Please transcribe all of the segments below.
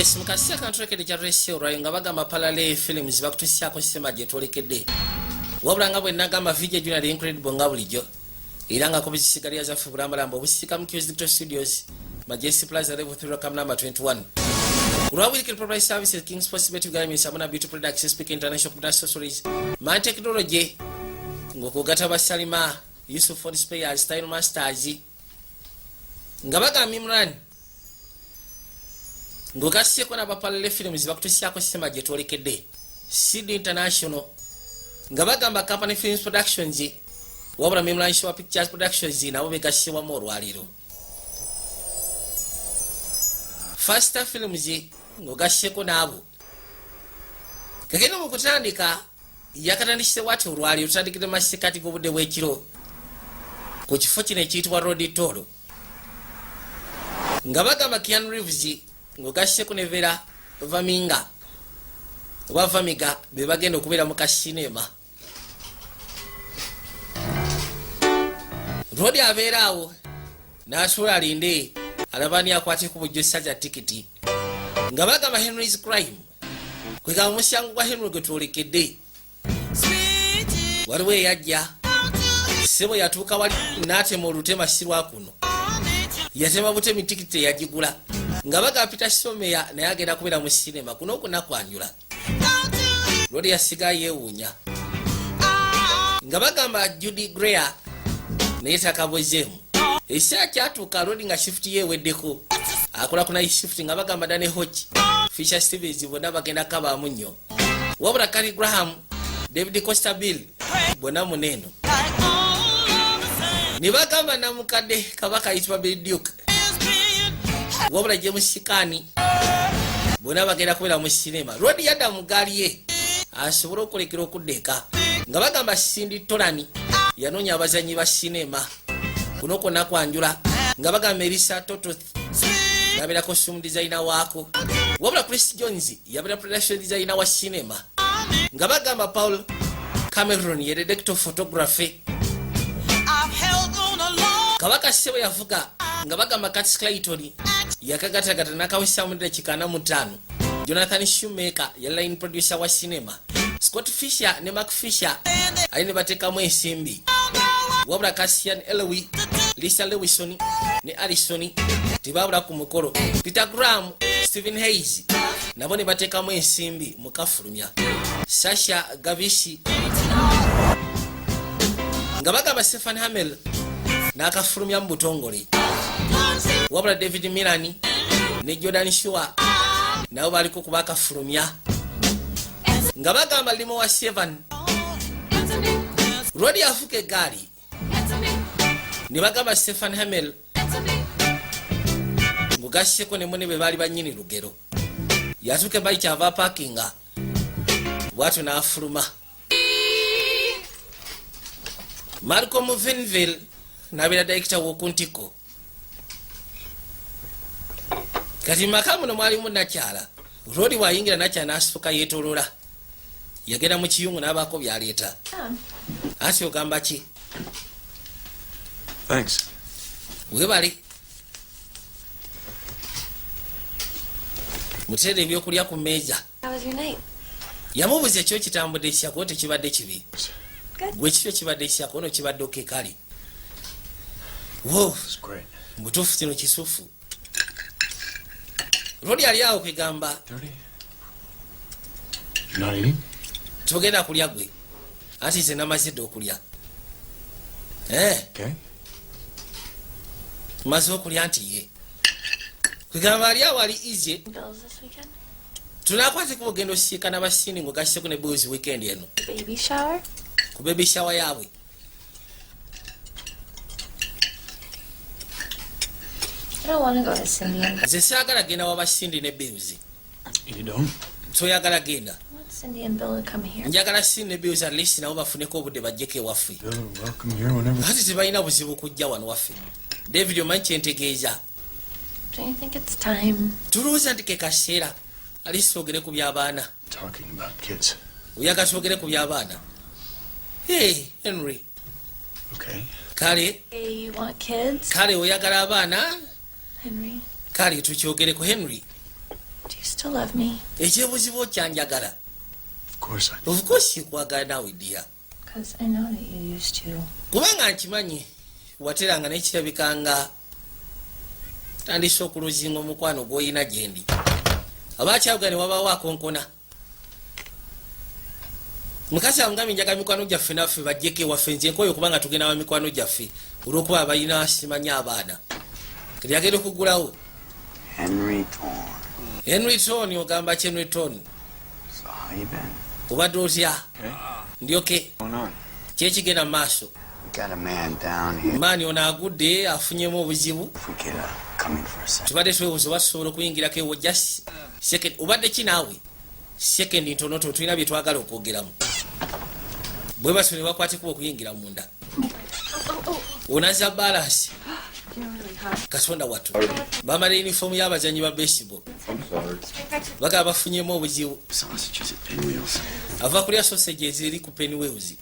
Yes, mu kaseera kano tulekedde kyatulese olwayo nga bagamba Parallel Films bakutusiako sisema gye twolekedde, wabula nga bwe nagamba, VJ Junior the Incredible, nga bulijjo era nga kubisigalira zaffe bulambalamba obusika mu Qs Digital Studios, Majesty Plaza, level 3, room number 21. Olwa Weekend Property Services, Kings Possibility Uganda, Misabuna Beauty Products, Speak International Computer Accessories, Man Technology, ng'okugata basalima Yusuf Phone Spares, Style Masters, nga bagamba Imran ng'ogassieko n'aba Parallel Films bakutusiako sisema gye twolekedde, Seed International, nga bagamba Company Films Productions, wabula Mimlan Show Pictures Productions nabo begassibwamu olwaleero, Faster Films ng'ogasseko n'abo. Kagenda mu kutandika yakatandikise bwati olwaleero, tutandikidde masikati g'obudde bw'ekiro ku kifo kino ekiyitibwa Road Tolo, nga bagamba Keanu Reeves ng'ogasseko ne Vera Vaminga oba Vamiga be bagenda okubeera mu kasinema. Rodi abeera awo n'asuula alinde alabani akwate ku bujjo saza tikiti, nga bagamba Henry's Crime, kwegamba omusango gwa Henry gwe twolekedde. Waliwo eyajja sebo yatuuka wali n'atema olutema sirwa kuno, yatema butemi, tikiti teyagigula. Nga bagamba Peter Someya naye agenda kubeera mu sinema kuno okunakwanjula. Lodi yasiga yeewuunya, nga bagamba Judy Greer naye takabuzeemu. Ekiseera kyatuuka Lodi nga shift ye eweddeko, akola ku night shift, nga bagamba Dane Hoch, Fisher Stevens bonna bagenda kabaamu nnyo, wabula Kari Graham, David Costa Bill bonna muneeno, ne bagamba namukadde kabaka ayitibwa Bill Duke, wabula James Caan, bonna bagenda kubeera mu sinema. Rodi yadda mu gaali ye asobole okulekera okudda eka, nga bagamba Cindy Tolani yanoonya abazanyi ba sinema kuno kwonna kwanjula, nga bagamba Erisa Tototh nabeera costume designer waako, wabula Chris Jones yabeera production designer wa sinema, nga bagamba Paul Cameron ye director of photography. Kabaka ssebo yavuga, nga bagamba Curtis Clayton yakagatagata nakawesa mu dakika 45. Jonathan Shoemaker ya line producer wa cinema. Scott Fisher ne Mark Fisher ali ne bateekamu ensimbi, wabula Cassian Elwes, Lisa Lewison ne Alison tebabula ku mukolo. Peter Graham, Stephen Hayes nabo ne bateekamu ensimbi mu kafulumya. Sasha Gavisi, nga bagamba Stephen Hamel n'akafulumya mu butongole, wabula David Milani ne Jordan Shua nabo baliko kuba akafulumya, nga bagamba limo wa 7. Rodi afuka egaali, ne bagamba Stephen Hamel ngugasseko ne mune bwe baali bannyini lugero. Yatuuka ebbali, kyava apakinga bwatyo n'afuluma. Malcolm Vinville n'abeera director w'oku ntikko. Kati maka muno mwalimu nakyala. Rodi bwayingira, nakyala n'asituka yeetolola, yagenda mu kiyungu n'abaako byaleeta. Anti ogamba ki? Thanks. Webale muteera ebyokulya ku mmeeza. How was your night? Yamubuuza ekyo kitambudde kikyako tekibadde kibi. Good. Gwe kikyo kibadde kikyako ono kibadde okay? Kale wo. It's great. Mutuufu kino kisufu. Rodi ali awo kwegamba. 30? You're not eating? Togenda kulya gwe? Anti nze namaze dde okulya. Eh, Okay. maze okulya nti ye kwegamba ali awo ali easy. Bills this weekend? Tunakwateko ogenda osiika n'abasindi ng'ogasseko ne Bills weekend eno. Baby shower? Ku baby shower yaabwe. I don't want to go to Cindy and Nze saagala genda wabasindi ne Bills. You don't? Toyagala genda? I want Cindy and Bill to come here. Njagala Cindy ne Bills at least nabo bafuneko obudde bajjeko ewaffe. Bill are welcome here whenever. Ati tebalina buzibu kujja wano waffe. David, omanyi kyentegeeza? Don't you think it's time? Tulowooza nti ke kaseera at least twogere ku by'abaana? Talking about kids. Oyagala twogere ku by'abaana? Hey, Henry. Okay. Kale. Hey, you want kids? Kale oyagala abaana? Henry. Kale tukyogereko, Henry. Do you still love me? Ekyebuzibu, okyanjagala? Of course I do. Of course nkwagala naawe, dear. Because I know that you used to. Kubanga nkimanyi wateranga, naye kirabika nga tandise okuluzinga omukwano gw'olina gyendi. Abakyabuga ne wabaawo akonkona. Mukazi amugambye, "Njagala mikwano gyaffe naffe bajjeko ewaffe. Nze nkoyo kubanga tugenda ba mikwano gyaffe olwokuba balina simanyi abaana." Kati agenda okugulawo. Henry Thorne. Henry Ton. Ogamba ki, Henry Ton? So how you been? Obadde otya? Okay. Ndyoke. Going on? Kyekigenda mu maaso? We got a man down here. Maani ono agudde, afunyemu obuzibu. If we could come in for a second. Tubadde twebuuza oba tusobola okuyingirako ewo just second. Obadde ki naawe? Second ntonotono, tulina bye twagala okwogeramu. Bwe batyo ne bakwatikuba okuyingira munda. Onaza balance. You're really hot. Katonda wattu, bamala yunifoomu y'abazanyi ba baseball. Bagaba bafunyemu obuzibu. Sausages at Pinwheels. Ava kulya sausage eziri ku Pinwheels,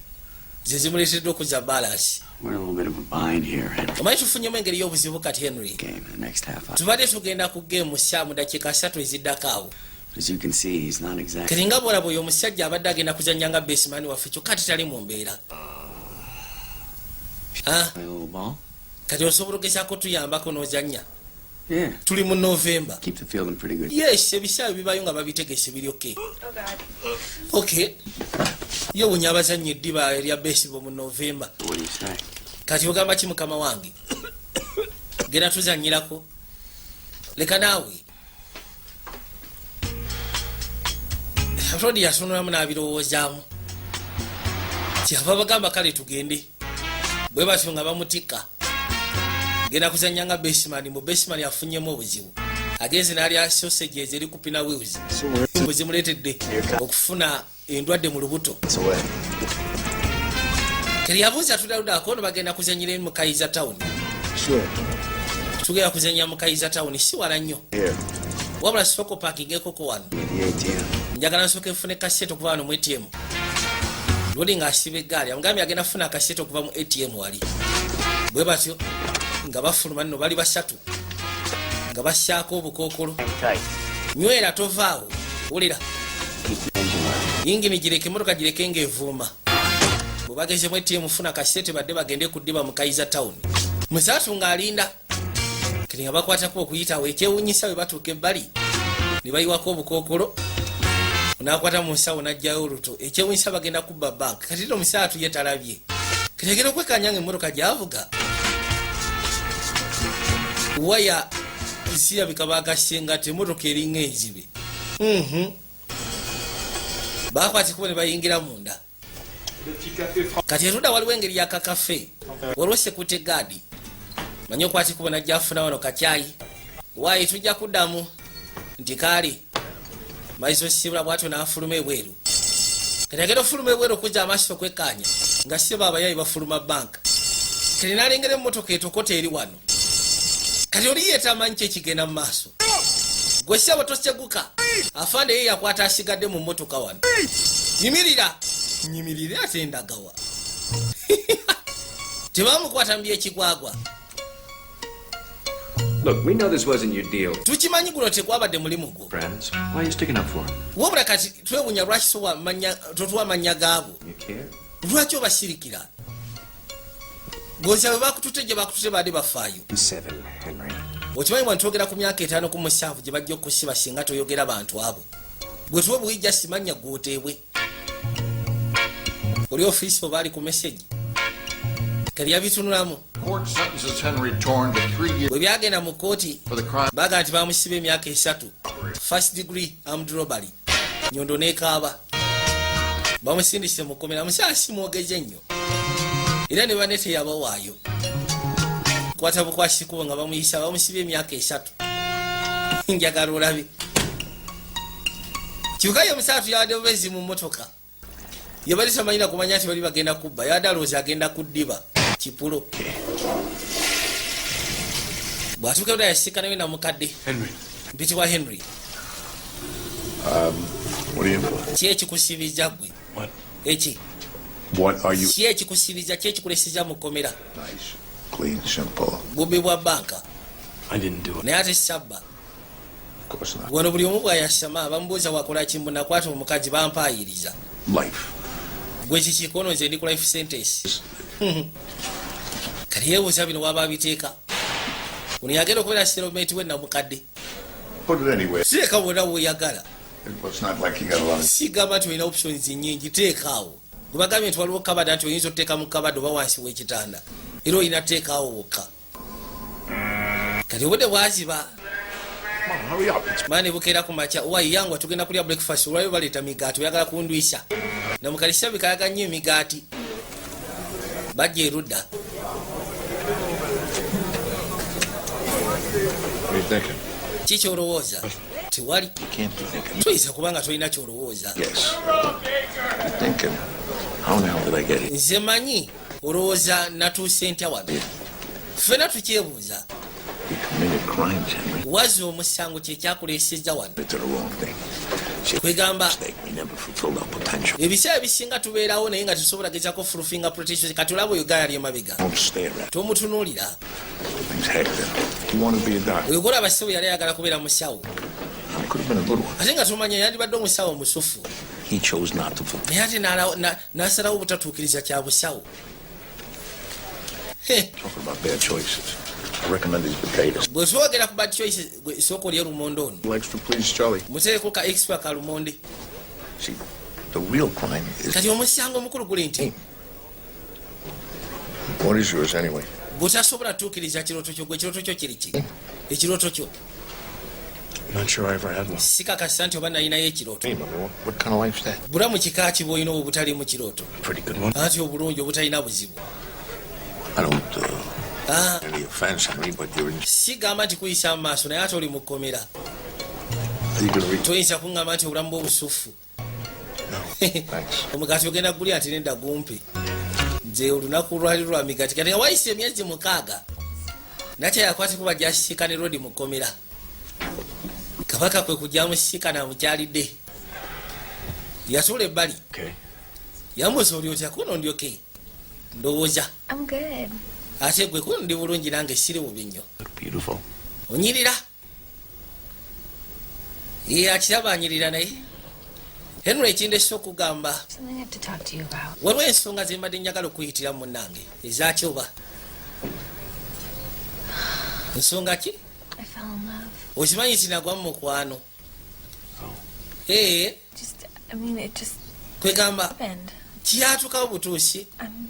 ze zimuleeteddwa okuzza balance. We're in a little bit of a bind here, Henry. Omanyi tufunyemu engeri y'obuzibu kati, Henry. Game in the next half hour. Tubadde tugenda ku game sya mu dakiika 3 eziddako awo. As you can see, he's not exactly. Kati nga bwolaba, oyo omusajja abadde agenda kuzannya nga baseman waffe, kyokka ate tali mu mbeera. Ah, Play a little ball. kati osobola ogezaako tuyambako n'ozannya? Yeah. Tuli mu Novemba. Keep the field in pretty good. Yes, ebisaawe bibayo nga babitegese, biri okay. Oh, God. Okay, ye wunya abazannya eddiba erya baseball mu Novemba. What do you say? Kati ogamba ki, mukama wange? Genda tuzanyirako, leka naawe. Frodi yatunulamu n'abirowoozaamu, kyava bagamba, "Kale tugende." Bwe batyo nga bamutikka, genda kuzanya nga baseman. Mu baseman afunyemu obuzibu, agenze n'alya sausage ezeri ku Pinwheels, bwe zimuleetedde okufuna endwadde mu lubuto. Kati yabuuza tudaludako ono, bagenda kuzanyira mu Kaiser Town. Tugenda kuzanya mu Kaiser Town, si wala nnyo. Wabula sooka opakingekoko wano. Njagala nsooka nfune kasente okuva wano mu ATM. Luli ng'asiba eggaali, amugambye agenda kufuna akasente okuva mu ATM wali. Bwe batyo nga bafuluma nno, bali basatu nga bassaako obukookolo. Nywera, tovaawo, wulira. Yingini gireke, emotoka gireke ng'evuuma. Bwe bageze mu ATM funa kasente, badde bagende ku ddiba mu Kaiser Town. Musaatu ng'alinda kati nga bakwatako okuyitawo. Ekyewunyisa, bwe batuuka ebbali ne bayiwako obukookolo, nakwata mu nsawo n'ajjayo oluto. Ekyewunyisa, bagenda kubba banka. Kati no omusaatu ye talabye. Kati agenda okwekanya nga emmotoka gyavuga waya sirabika bagasenga ti emmotoka eringa enzibe. Bakwata ekubo ne bayingira munda. Kati erudda waliwo engeri yakakafe, waliwo security guard. Manyi okwata ekubo najja afuna wano kakyayi waayi, tujja kuddamu nti kaali maiso sibula. Bwatyo n'afuluma ebweru. Kati agenda ofuluma ebweru okujja amaaso okwekkaanya nga siba abayayi bafuluma banka. Kati n'alengera emmotoka etokota eri wano. Kati oli yeetamanyi ki ekigenda mu maaso. Gwe ssebo, toseguka. Afande ye yakwata asigadde mu mmotoka wano. Yimirira, nyimirire, ate ndagawa tebamukwata mu byekigwagwa. Look, we know this wasn't your deal. Tukimanyi guno tegwabadde mulimu gwo. Friends, why are you sticking up for him? Wabula kati twewunya lwaki totuwa mannya gaabo. You care? Lwaki obasirikira? Goza bwe bakutute gye bakutute baadde bafaayo. 7, Henry. Okimanyi bwa ntwogera ku myaka 57 gye bajja okusiba singa toyogera bantu abo. Bwe tuwa obuwijja simanya gwoteebwe oli ofiisi oba ali ku message. Kati yabitunulamu. Court sentences Henry Torn to 3 years Bwe byagenda mu kooti, for the crime baga nti bamusiba emyaka 3, first degree armed robbery. Nyondo nekaaba, bamusindise mukomera. Musaa simwogeze nnyo era ne banne teyabawaayo. Kwata bukwasikubo nga bamuyisa, bamusibye emyaka 3. Njagala olabe kyukayo. Omusaatu yabadde bubezi mu mmotoka, yabadde tamanyina kumanya nti bali bagenda kubba. Yabadde alowooza agenda kuddiba kipulo. Bw'atuuka eda yasiikanayo namukadde. Henry. Mpitibwa Henry. What are you in for? Ki ekikusibiza gwe? What? Eki? What are you? Ki ekikusibiza, ki ekikulesiza mu kkomera? Nice, clean, simple. Bubbi bwa banka. I didn't do it. Naye ate sabba. Of course not. Wano buli omu bw'ayasama bamubuuza wakola ki, mbu nakwata omukazi bampaayiriza. Life. Gwe kikikono, nze ndi ku life sentence. Kati yeebuuza bino waba abiteeka. Ono yagenda okubeera cellmate we namukadde. Put it anywhere. Teeka wonna weeyagala. It's not like you got a lot of. Sigamba nti olina options nyingi, teekaawo. Gwe bagambye nti waliwo kabada nti oyinza otuteeka mu kabada oba wansi w'ekitanda, era olina teekaawo wokka. Kati obudde bwaziba. Come on, hurry up. It's Maani bukeera ku makya, wayangwa tugenda kulya breakfast. Olwayo baleeta migaati, oyagala kundwisa. Namukali kirabika ayaga nnyo emigaati. Bajja erudda. What are you thinking? Ki kyolowooza? Tewali. You can't be thinking. Tuyinza kubanga tolina kyolowooza. Yes. You're thinking, how the hell did I get here? Nze manyi olowooza natuuse ntya wano. Ffena tukyebuuza. You committed crimes, Henry. Wazza omusango, kyekyakuleesezza wano. Did the wrong thing. See, Kwegamba mistake. We never fulfilled our potential. Ebiseera ebisinga tubeerawo naye nga tusobola gezako fulfillinga potential. Kati olaba oyo gaali emabega. Don't stare at Tomutunuulira. things hectic. He wanted to be a doctor. Oyo golaba ssebo yali ayagala kubeera musawo. He could have been a good one. Ate nga tumanya yandibadde omusawo omusufu. He chose not to fulfill. Naye ate n'asalawo obutatuukiriza kya busawo. Heh, Talking about bad choices. I recommend these potatoes. Bwe twogera ku bad choices, gwe sooka olye lumonde ono. Extra, please, Charlie. Muteereko ka extra ka lumonde. See, the real crime is Kati omusango omukulu guli nti what is yours anyway? Bw'otasobola tuukiriza kirooto kyo. Gwe ekirooto kyo kiri ki? Ekirooto kyo? I'm not sure I ever had one. Sikakasa nti oba nalinayo ekirooto. I mean, what kind of life's that? Bulamu kika ki bw'olina obwo obutaliimu kirooto? Pretty good one. Anti obulungi obutalina buzibu. I don't Ah, any offense, Henry, but you're in. Sigamba nti kuyisa mu maaso, naye ate oli mu kkomera. Are you gonna read? Toyinza kuŋŋamba nti obulamu bw'obusufu. No. Thanks. Omugaati ogenda gulya? Nti nedda, gumpe nze olunaku lwali lwa migaati. Kati nga wayise emyezi 6, nakyayakwatikuba bajja ne Rodi mu kkomera. Kabaka kwe kujja musisikana amukyalidde, yatuula ebbali. Okay. Yambuuza, "Oli otya?" "Kuno ndyoke ndowooza." I'm good. "Ate gwe?" "Kuno ndi bulungi nange, siri bubi nnyo." Look beautiful. "Onyirira." Ye akiraba anyirira. Naye Henry, ekindesa okugamba, Something I have to talk to you about. waliwo ensonga ze mbadde njagala okuyitira munnange. Ezakyoba nsonga ki? I fell in love. Okimanyi nti nagwa mu mukwano? Ee. Just, I mean, it just Kwegamba happened. kyatukawo butuusi. I'm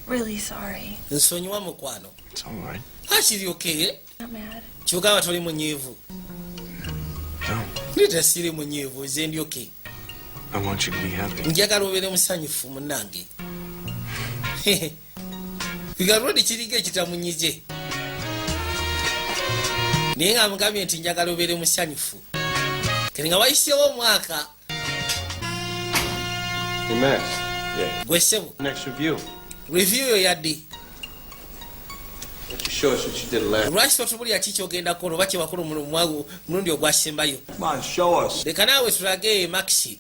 really sorry. Nsonyiwa, mukwano. It's all right. Akiryoke. Not mad. Kyogamba toli munyiivu? No. Nita, siri munyiivu, nze ndyoke. I want you to be happy. Njagala obeere musanyufu munnange. Bigalodi kiringa ekitamunyize, naye nga mugambye nti njagala obeere musanyufu. Kati nga wayiseewo omwaka. Hey, Max. Gwe ssebo. Next review. Review yo yaddi? Why don't you show us what you did last? Lwaki totubulira ki kyogenda kukola oba kyewakola omulundi ogwasembayo? Come on, show us. Leka naawe tulage Maxi.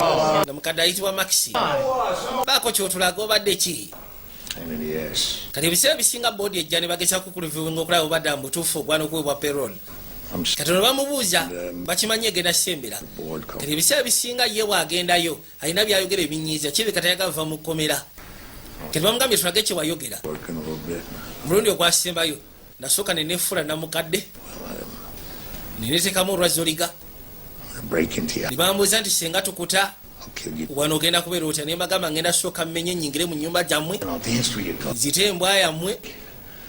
Namukadde ayitibwa Maxi, baako kyotulaga obadde ki. Pain in the ass. Kati ebiseera bisinga board ejja ne bagezaako kureviewinga okulaba obadde mu butuufu ogwana okuweebwa parole. I'm Kati ono bamubuuza, bakimanyi egenda sembera. bored. Come. Kati ebiseera bisinga ye bw'agendayo alina byayogera ebinyiiza, kirabika tayagala va mu kkomera. Kati bamugambye, "Tulage kyewayogera." Working a little bit. Omulundi ogwasembayo nasooka neneefula namukadde, nenetekamu olwazoliga. I'm gonna break into you. Ne bambuuza nti singa tukuta I'll kill you. wano ogenda kubeera otya? Ne mbagamba ngenda sooka mmenye nyingire mu nyumba gyammwe, And I'll dance to your dog. nzite embwa yammwe,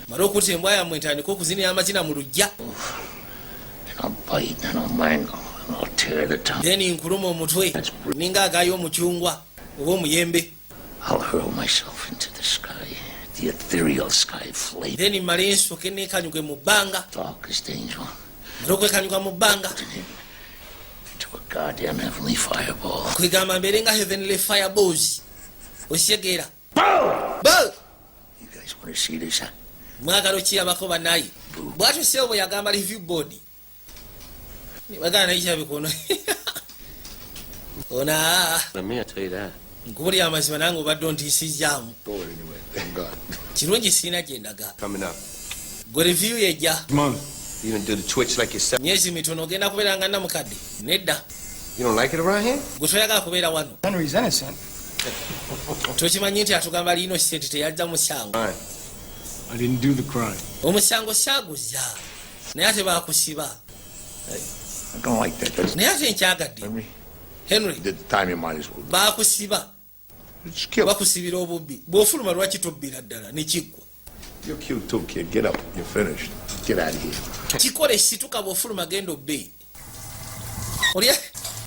male okutta embwa yammwe ntandike okuzinira amazina mu luggya. And I'll bite and I'll mangle and I'll tear the tongue. Then nkuluma omutwe ninga agayo omucungwa oba omuyembe. I'll hurl myself into the sky, the ethereal sky flame. Then male nsooke neekanyuge mu bbanga. Darkest angel Male okwekanyuga mu bbanga, into a goddamn heavenly fireball. Kwegamba mbeere nga heavenly fireballs, okitegeera? Bo! You guys want to see this? Mwagala okirabako bannaye? Bwatyo sebo bwe yagamba review board. Bagana naye kirabika ono ono aa. Let me, I tell you that. Nkubulira amazima, nange obadde ontiisizaamu. Go anyway. Thank God. Kirungi sirina gye ndaga. Coming up. Gwe review yejja. Month. You don't do the twitch like yourself. Myezi mitono ogenda kubeera nga namukadde. Nedda. You don't like it around here? Gwe toyagala kubeera wano? Henry's innocent. Tokimanyi nti atugamba ali innocent, teyajja musango? Fine. I didn't do the crime. Omusango saaguza, naye ate bakusiba. I don't like that. That's Naye ate nkyagadde. Henry. Henry. Did the time, you might as well. Bakusiba. It's kill. Bakusibira obubbi, bw'ofuluma lwaki tobbira ddala nekiggwa? You're cute too, kid. Get up. You're finished. Get out of here. Kikole, situka, bw'ofuluma genda obbe. Olya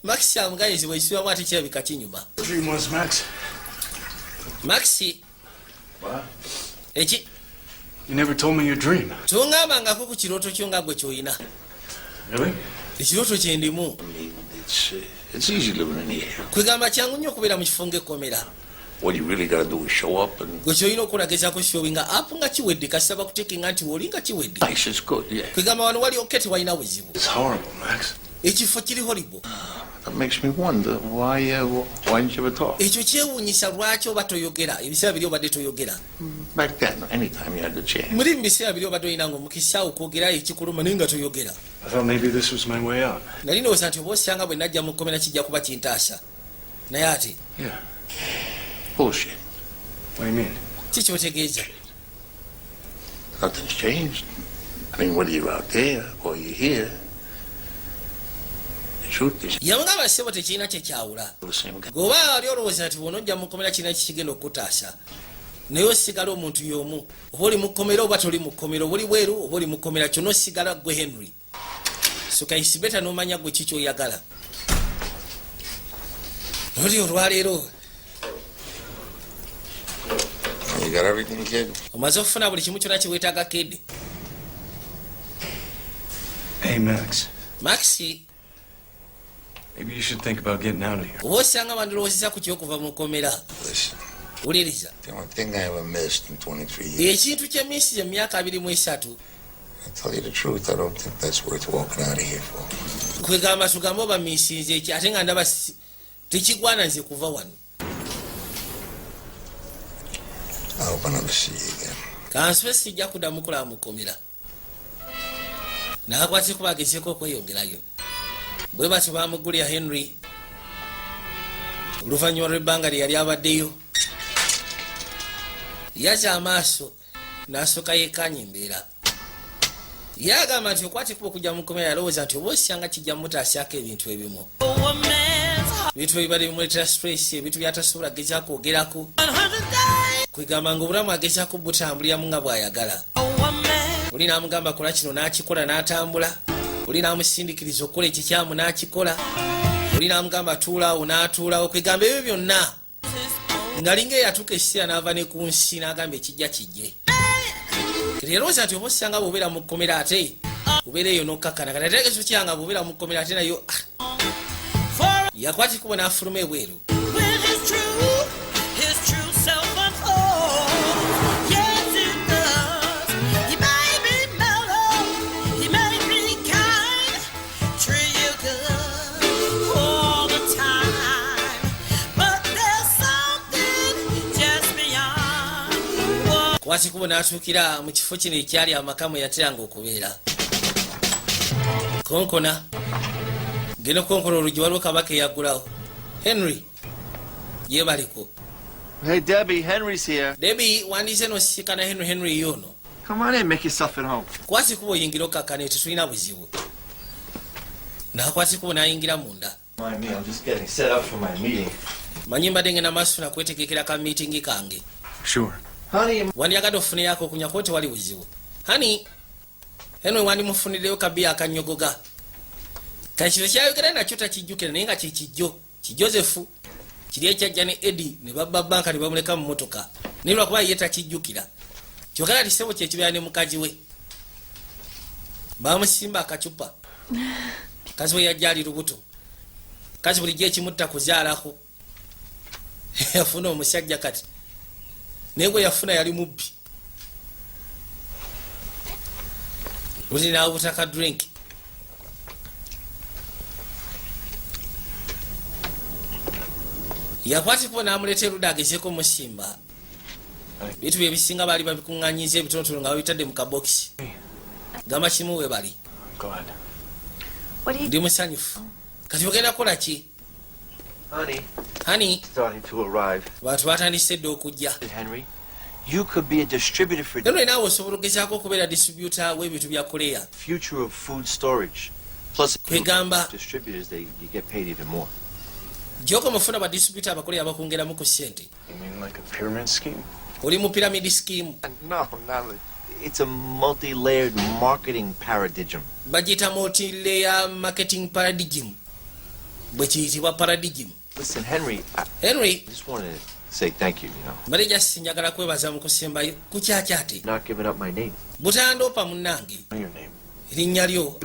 Max amugayizi bwekisibamu ate kirabika kinyuma. Dream was, Max. Max. Eki? You never told me your dream. Toŋŋambangako ku kirooto kyo nga gwe kyolina. Really? Ekirooto kyendimu. I mean, it's easy living in here. Kwegamba kyangu nnyo okubeera mu kifo ng'ekkomera. What you really got to do is show up and Gwe kyolina okukola gezaako showinga up nga kiwedde, kasita bakuteekenga nti wooli nga kiwedde. Nice. It's good. Yeah. Kwegamba wano wali okay, tewalina buzibu. It's horrible, Max. Ekifo kiri horrible. That makes me wonder why didn't you ever talk? Ekyo kyewuunyisa lwaki oba toyogera, ebiseera biri obadde toyogera. Back then, anytime you had the chance. Muli mu biseera biri obadde olina nga omukisa okwogera ekikuluma naye nga toyogera. I thought maybe this was my way out. Nali ndowooza nti oba osanga bwe najja mu kkomera kijja kuba kintaasa, naye ate Yeah. Bullshit. What do you mean? Ki kyotegeeza? Nothing's changed. I mean, whether you're out there or you're here, the truth is Yamugamba, ssebo, tekirina kyekyawula. you're the same guy. Gweoba ali olowooza nti bw'onojja mu kkomera kirina kikigenda okukutaasa, naye osigala omuntu y'omu, oba oli mu kkomera oba toli mu kkomera, oba oli bweru oba oli mu kkomera, kyonna osigala gwe Henry. So it's better n'omanya gwe ki kyoyagala oli olwaleero. You got everything, kid? Omaze okufuna buli kimu kyonna kyeweetaaga, kid? Hey, Max. Max. Maybe you should think about getting out of here. Oba osanga bandirowoozesa ku kyokuva mu kkomera. Listen, Wuliriza. the only thing I ever missed in 23 years, Ekintu kyemisize mu myaka 23, I tell you the truth, I don't think that's worth walking out of here for. Kwegamba tugambe oba misinze eki, ate nga ndaba tekigwana nze kuva wano. I hope I never see you again. Kansube sijja kuddamu kulaba mu kkomera. Nakwate kuba agezeeko okweyongerayo. Bwe batyo bamugulya Henry oluvannyuma lw'ebbanga lye yali abaddeyo. Yaza amaaso n'asooka yeekkaanya embeera. Ye agamba nti okwata ekkubo okujja mu kkomera, yalowooza nti oba osanga kijja mutaasyaako ebintu ebimu, ebintu ebibadde bimuleetera stress, ebintu byatasobola gezaako kwogerako. Kwegamba nga obulamu agezaako butambuliramu nga bw'ayagala. Oli n'amugamba kola kino n'akikola n'atambula, oli n'amusindikiriza okukola ekikyamu n'akikola, oli n'amugamba tuulaawo n'atuulawo. Kwegamba ebyo byonna ngalinga eyatuuka ekiseera n'ava ne ku nsi n'agamba ekijja kijje. Kati yalowooza nti oba osanga bw'obeera mu kkomera ate obeera eyo n'okkakkana. Kati ate ekiso kyanga bw'obeera mu kkomera ate nayo yakwata ekkubo n'afuluma ebweru. When his true self unfolds. Yes, it does. He may be mellow, he may be kind, treat you good all the time. But there's something just beyond what Kwata ekkubo n'atuukira mu kifo kino ekyali amaka mwe yateranga okubeera. Konkona, genda okukonkona oluggi, waliwo kabaka eyaggulawo. Henry yebaliko. Hey, Debbie, Henry's here. Debbie, wandiise n'osisikana Henry. Henry yono. Come on in, make yourself at home. Kwata ekkubo oyingira okakkane, tetulina buzibu. Nakwata ekkubo n'ayingira munda. Mind me, I'm just getting set up for my meeting. Manyi mbadde ngenda maaso nakwetegekera ka meeting kange. Sure. Honey, Wandyagadde ofuneyako okunywa? Tewali buzibu, honey. Henry wandimufunireyo kabiya akanyogoga. Kati kino kyayogera nakyo takijjukira, naye nga kyekijjo kijosefu kiri ekyajja ne Edi ne babba banka ne bamuleka mu motoka, naye lwakuba ye takijjukira. Kyokka kati sebo kyekibeera ne mukazi we bamusimba akacupa. Mukazi we yajja ali lubuto. Kazi bulijjo ekimutta kuzaalako. Yafuna omusajja kati, naye gwe yafuna yali mubbi. Luti nawubutaka drink. Yakwatikuba n'amuleeta erudda agezeeko musimba. Bintu bye ebisinga baali babikuŋŋanyiza ebitonotono nga babitadde mu kabokisi. Gamba kimu we bali. I'm glad. What do you Ndi musanyufu. Kati ogenda kukola ki? Honey, Honey, starting to arrive. Bantu batandise dda okujja. Henry, you could be a distributor for Henry, naawe osobola ogezaako okubeera distributor w'ebintu bya Korea. Future of food storage. Plus, Kwegamba- distributors, they you get paid even more. Gyoko mufuna ba distributor abakoleya bakwongeramu ku ssente. You mean like a pyramid scheme? Oli mu pyramid scheme? No, not like. It's a multi-layered marketing paradigm. Bagiyita multi-layer marketing paradigm, bwe kiyitibwa paradigm. Listen, Henry, I Henry, just wanted to say thank you. Mbadde just njagala kwebaza mu kusembayo kukyakyate Not giving up my name. Butandoopa munnange. Know your name. Erinnya lyo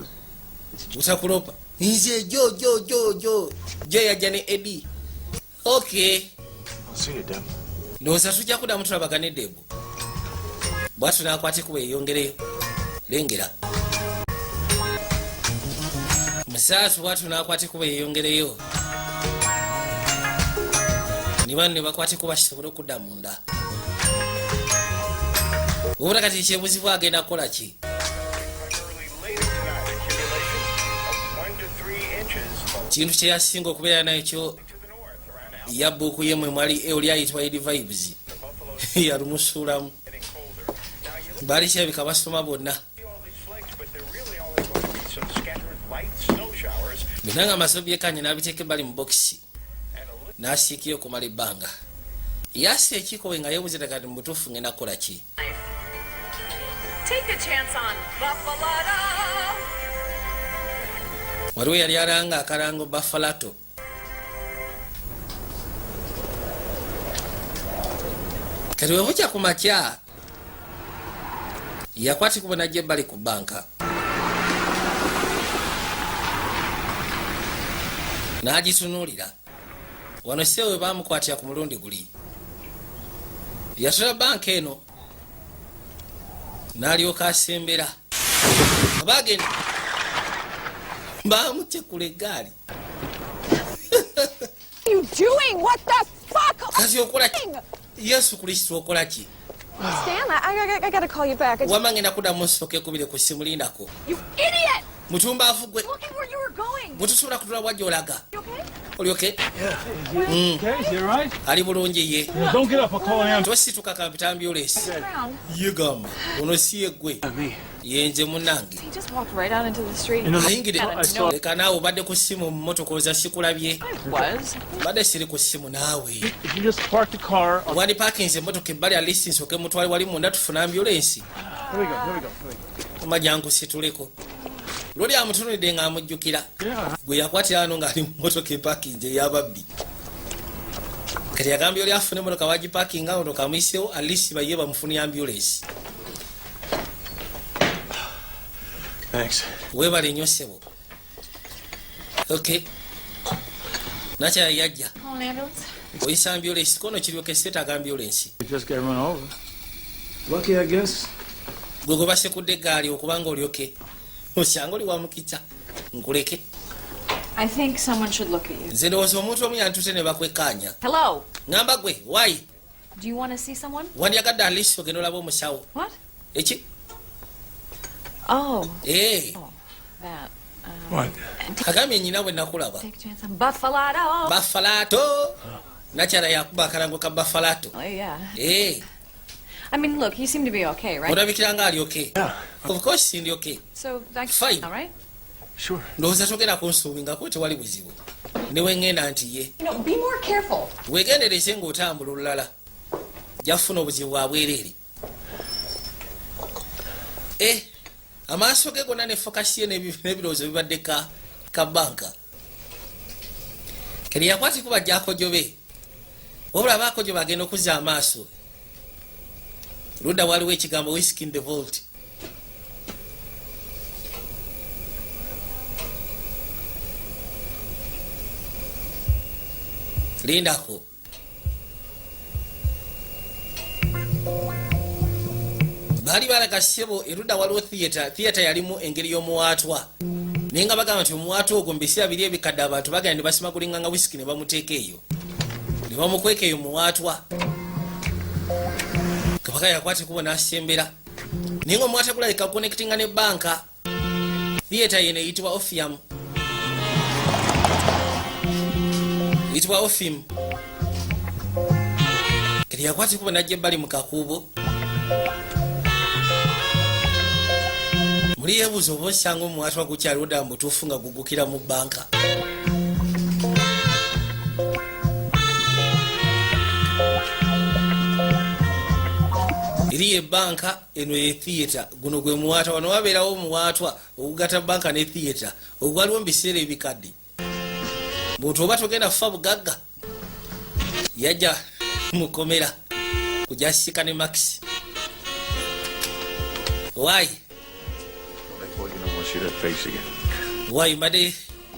butakulopa nze jo jo jo jo jo yajja ne Edi. Okay. I'll see you, Deb. Ndowooza tujja kuddamu tulabagane, Deb. Bwatu nakwate kuba eyongereyo lengera musaatu. Bwatu nakwate kuba eyongereyo ni bano ne bakwate kuba kisobole okudda munda. Wabula kati ekyebuzibu, agenda kukola ki? Kintu kyeyasinga okubeera nakyo yabbuuku ye mwe mwali oli ayitibwa Edi Vibes yalumusuulamu. Baali kirabika basoma bonna byonna nga amaze obyekanya n'abiteeka ebbali mu bokisi n'asiikira okumala ebbanga. Yasa ekikowe nga yeebuuza kati mu butuufu ngenda kukola ki? Take a chance on Buffalo. Waliwo yali alanga akalango Buffalato. Kati bwe bukya ku makya, yakwatibwa najja ebbali ku banka n'agitunuulira. Wano sewe bamukwatira ku mulundi guli yatula banka eno n'alyoka asembera bagenda bamutekula eggaali. You doing? What the fuck? Kati okola ki? Yesu Kristo, okola ki? Stan, I gotta call you back. Wama ngenda kuddamu nsooka ekubire ku ssimu, lindako. You idiot! Mutumbaavu gwe. Look at where you were going. Bwetusobola kutula bwajja olaga. You okay? Olyoke. Okay, is he all right? Ali bulungi ye. Yeah, don't get up. I'll call an ambulance. Tosituka, kampita ambulance. Brown. Yegamba ono si yeggwe, yenze munange. He just walked right out into the street. Ayingire. Out of nowhere. Leka naawe, obadde ku ssimu mu motoka oza sikulabye. I was. Badde siri ku ssimu naawe. If you just park the car, I'll... Wandi parkinze emotoka ebbali, at least nsooke mutwale wali munda tufune ambulance. Here we go. Here we go. Here we go. Omajja nkusituleko. Luli amutunulidde ng'amujjukira. Yeah. Gwe yakwatira wano ng'ali mu motoka epakinze ey'ababbi. Kati yagambye oli afune emotoka wagipakinga ono kamuyisewo, at least baye bamufunye ambulance. Thanks. Weebale nnyo ssebo. Ok, nakyala yajja. Call an ambulance? Oyisa ambulance kono kiryoke seetaaga ambulance. You just got run over. Lucky, I guess. Gwe gwe basekudde eggaali okubanga olyoke osanga oli wa mukisa nkuleke. I think someone should look at you. Nze ndowooza omuntu omu yantute ne bakwekkaanya. Hello. Ŋŋamba gwe wayi. Do you want to see someone? Wandyagadde at least ogenda olaba omusawo? What? Eki? Oh, Ee. that. What? Agambye nyina bwe nakulaba. Take a chance on Buffalo. Bafalato nakyala yakuba akalango ka Bafalato. Oh, yeah. Ee. I mean, look, you seem to be okay, right? Olabikira nga ali okay. Yeah. Of course ndi okay. So, that Fine. All right? Sure. Ndowooza togenda kunsuubingako, tewali buzibu ne weŋŋenda nti ye. Be more careful. Weegendereze ng'otambula olulala jafuna obuzibu bwa bwereere. E amaaso ge gonna ne focus ye n'ebirowoozo bibadde ka banka. Keri yakwati kuba jakojobe, wabula bakojobe agenda okuzza amaaso ludda waliwo ekigambo "Whiskey in the vault". Lindako, baali balaga ssebo erudda waliwo theatre. Theatre yalimu engeri y'omuwaatwa, naye nga bagamba nti omuwaatwa ogwo mu biseera biri ebikadde abantu bagenda ne basimagulinga wisiki ne bamuteeka eyo ne bamukweka eyo muwaatwa. Kabaka yakwata ekubo n'asembera, naye nga omuwaatwa gulabika connectinga ne banka. Theatre yeno eyitibwa Orpheum, eyitibwa Orpheum. Kati yakwata kuba najja ebbali mu kakuubo muli, yeebuuza oba osanga omuwatwa gukyaliwo ddala mu butuufu nga gugukira mu banka. Eri ye banka, eno ye theatre. Guno gwe muwaatwa, wano wabeerawo omuwaatwa ogugata banka ne theatre ogwaliwo mu biseera ebikadde. Muntu oba togenda kufa bugagga, yajja mukomera kujja sika ne Max wayi. I thought you don't want to see that face again. Wayi, mbadde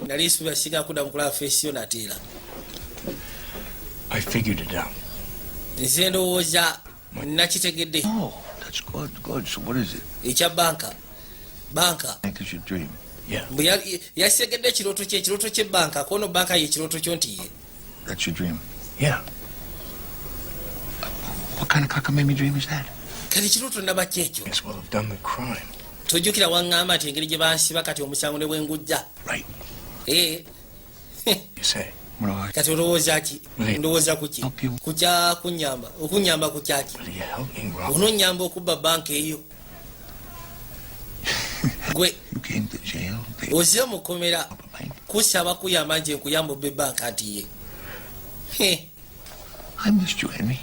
nali nsuubira siga kudda mukulaba face yo nateera. I figured it out. Nze ndowooza nakitegedde. Oh, that's good, good. So what is it? Ekya banka, banka. Bank is your dream. Yeah. Mbu yasegedde ekirooto kye, ekirooto ky'ebbanka kono banka ye ekirooto kyo nti ye. That's your dream. Yeah. What kind of cockamamie dream is that? Kati ekirooto naba kyekyo? As well have done the crime. Tojjukira waŋŋamba nti engeri gye bansiba kati omusango ne bwengujja. Right. Eh, You say. What do I Kati olowooza ki? Really? Ndowooza kuki? Help you. Kukya kunyamba, okunyamba kukyaki? Will you help me, Rob? Ononyamba okubba banka eyo gwe? You came to jail. They Oze mukomera up a bank. kusaba kuyamba nje nkuyamba obba ebbanka nti ye. Heh, I missed you, Henry.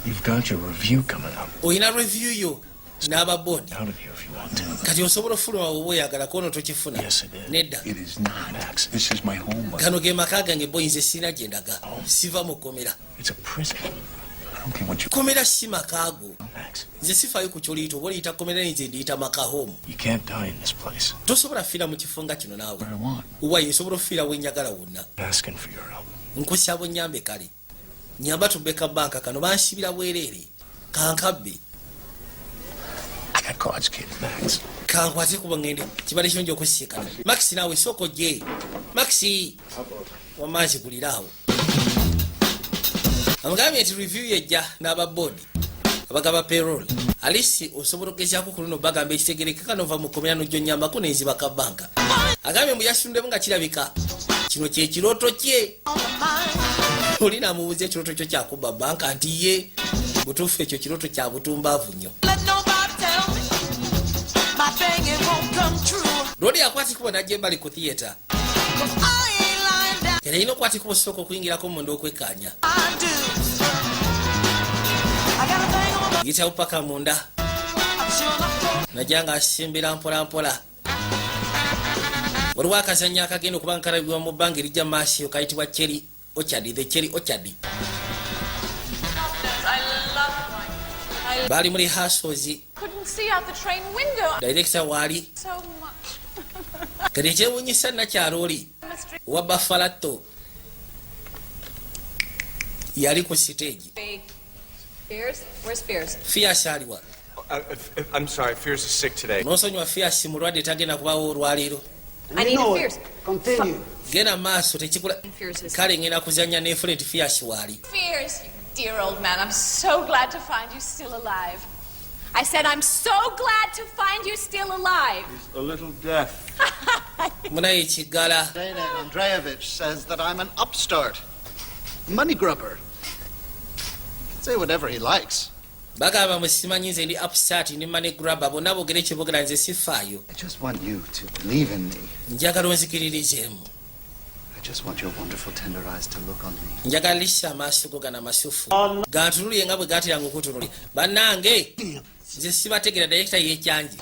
You've got your review coming up. Olina review yo n'aba board. Out of here if you want to. Kati osobola ofuluma bwoba oyagala, kono tokifuna. Yes, it is. Nedda. It is not. Max. This is my home. Buddy. Gano ge maka gange boy, nze sirina gye ndaga, siva mukomera. It's a prison. I don't care what you. Komera si maka go. Max, Nze sifaayo ku kyoliyita, oba oliyita komera, nze ndiyita maka, home. you can't die in this place. Tosobola fiira mu kifo nga kino naawe. What I want. Wayi, nsobola okufiira wenjagala wonna. I'm asking for your help. Nkusaba onyambe, kale nyamba tubeka banka kano, bansibira bwereere, kankabbe. I got cards, kid. Max, Kankwate kuba ngende, kibadde kirungi okusiikana Max naawe. Sooka ojje Max, wamaazi guliraawo. Amugambye nti review yejja n'aba board abagaba payroll alisi, osobola okugezaako ku luno bagamba ekitegerekeka nova mukomera nojjo nyambako nenzibaka banka. Agambye mbu yasundemu nga kirabika kino kyekirooto kye. Oli namubuuza ekirooto kyo kyakubba banka nti ye butuufu, ekyo kirooto kya butumbaavu nnyo. Let nobody tell me my thing, it won't come true. Lwoli akwatikuba najja embali ku theatre. 'Cause I ain't lying down. Era erina okwatikuba osooka okuyingirako munda okwekkaanya. I do. I got a thing on my Yitawo paka munda. I'm sure my phone. Najja nga asimbira mpola mpola. Waliwo akazannyo akagenda okuba nga kalabibwa mu bbanga erijja mu maaso eyo, kayitibwa Cherry Orchard, The Cherry Orchard. I love mine. I Baali mu rehearsals. couldn't see out the train window. Director waali. So much. Kati ekyewunyisa, nakyalo oli Mystery. owa Bafalato yali ku siteegi. Fears? Where's Fears? Fias aliwa? I'm sorry, Fears is sick today. Nosonyiwa, Fias mulwadde, tagenda kubawo olwaleero. I need a Fears. Continue. Genda maaso, tekikula. Fears is Kale ngenda kuzanya nefune nti Fias waali. Fears, you dear old man. I'm so glad to find you still alive. I said I'm so glad to find you still alive. A little deaf. Munaye ekigala. Dana Andreevich says that I'm an upstart, money grubber. He can say whatever he likes. Bagamba musimanyi nze ndi upstart, ndi money grabber, bonna boogere kyebogera, nze sifaayo. I just want you to believe in me. Njagala onzikiririzeemu. I just want your wonderful tender eyes to look on me. Njagala lisa amaaso go gano amasufu gantunulye nga bwe gateranga okutunulya. Bannange, nze sibategera. Director yekyanji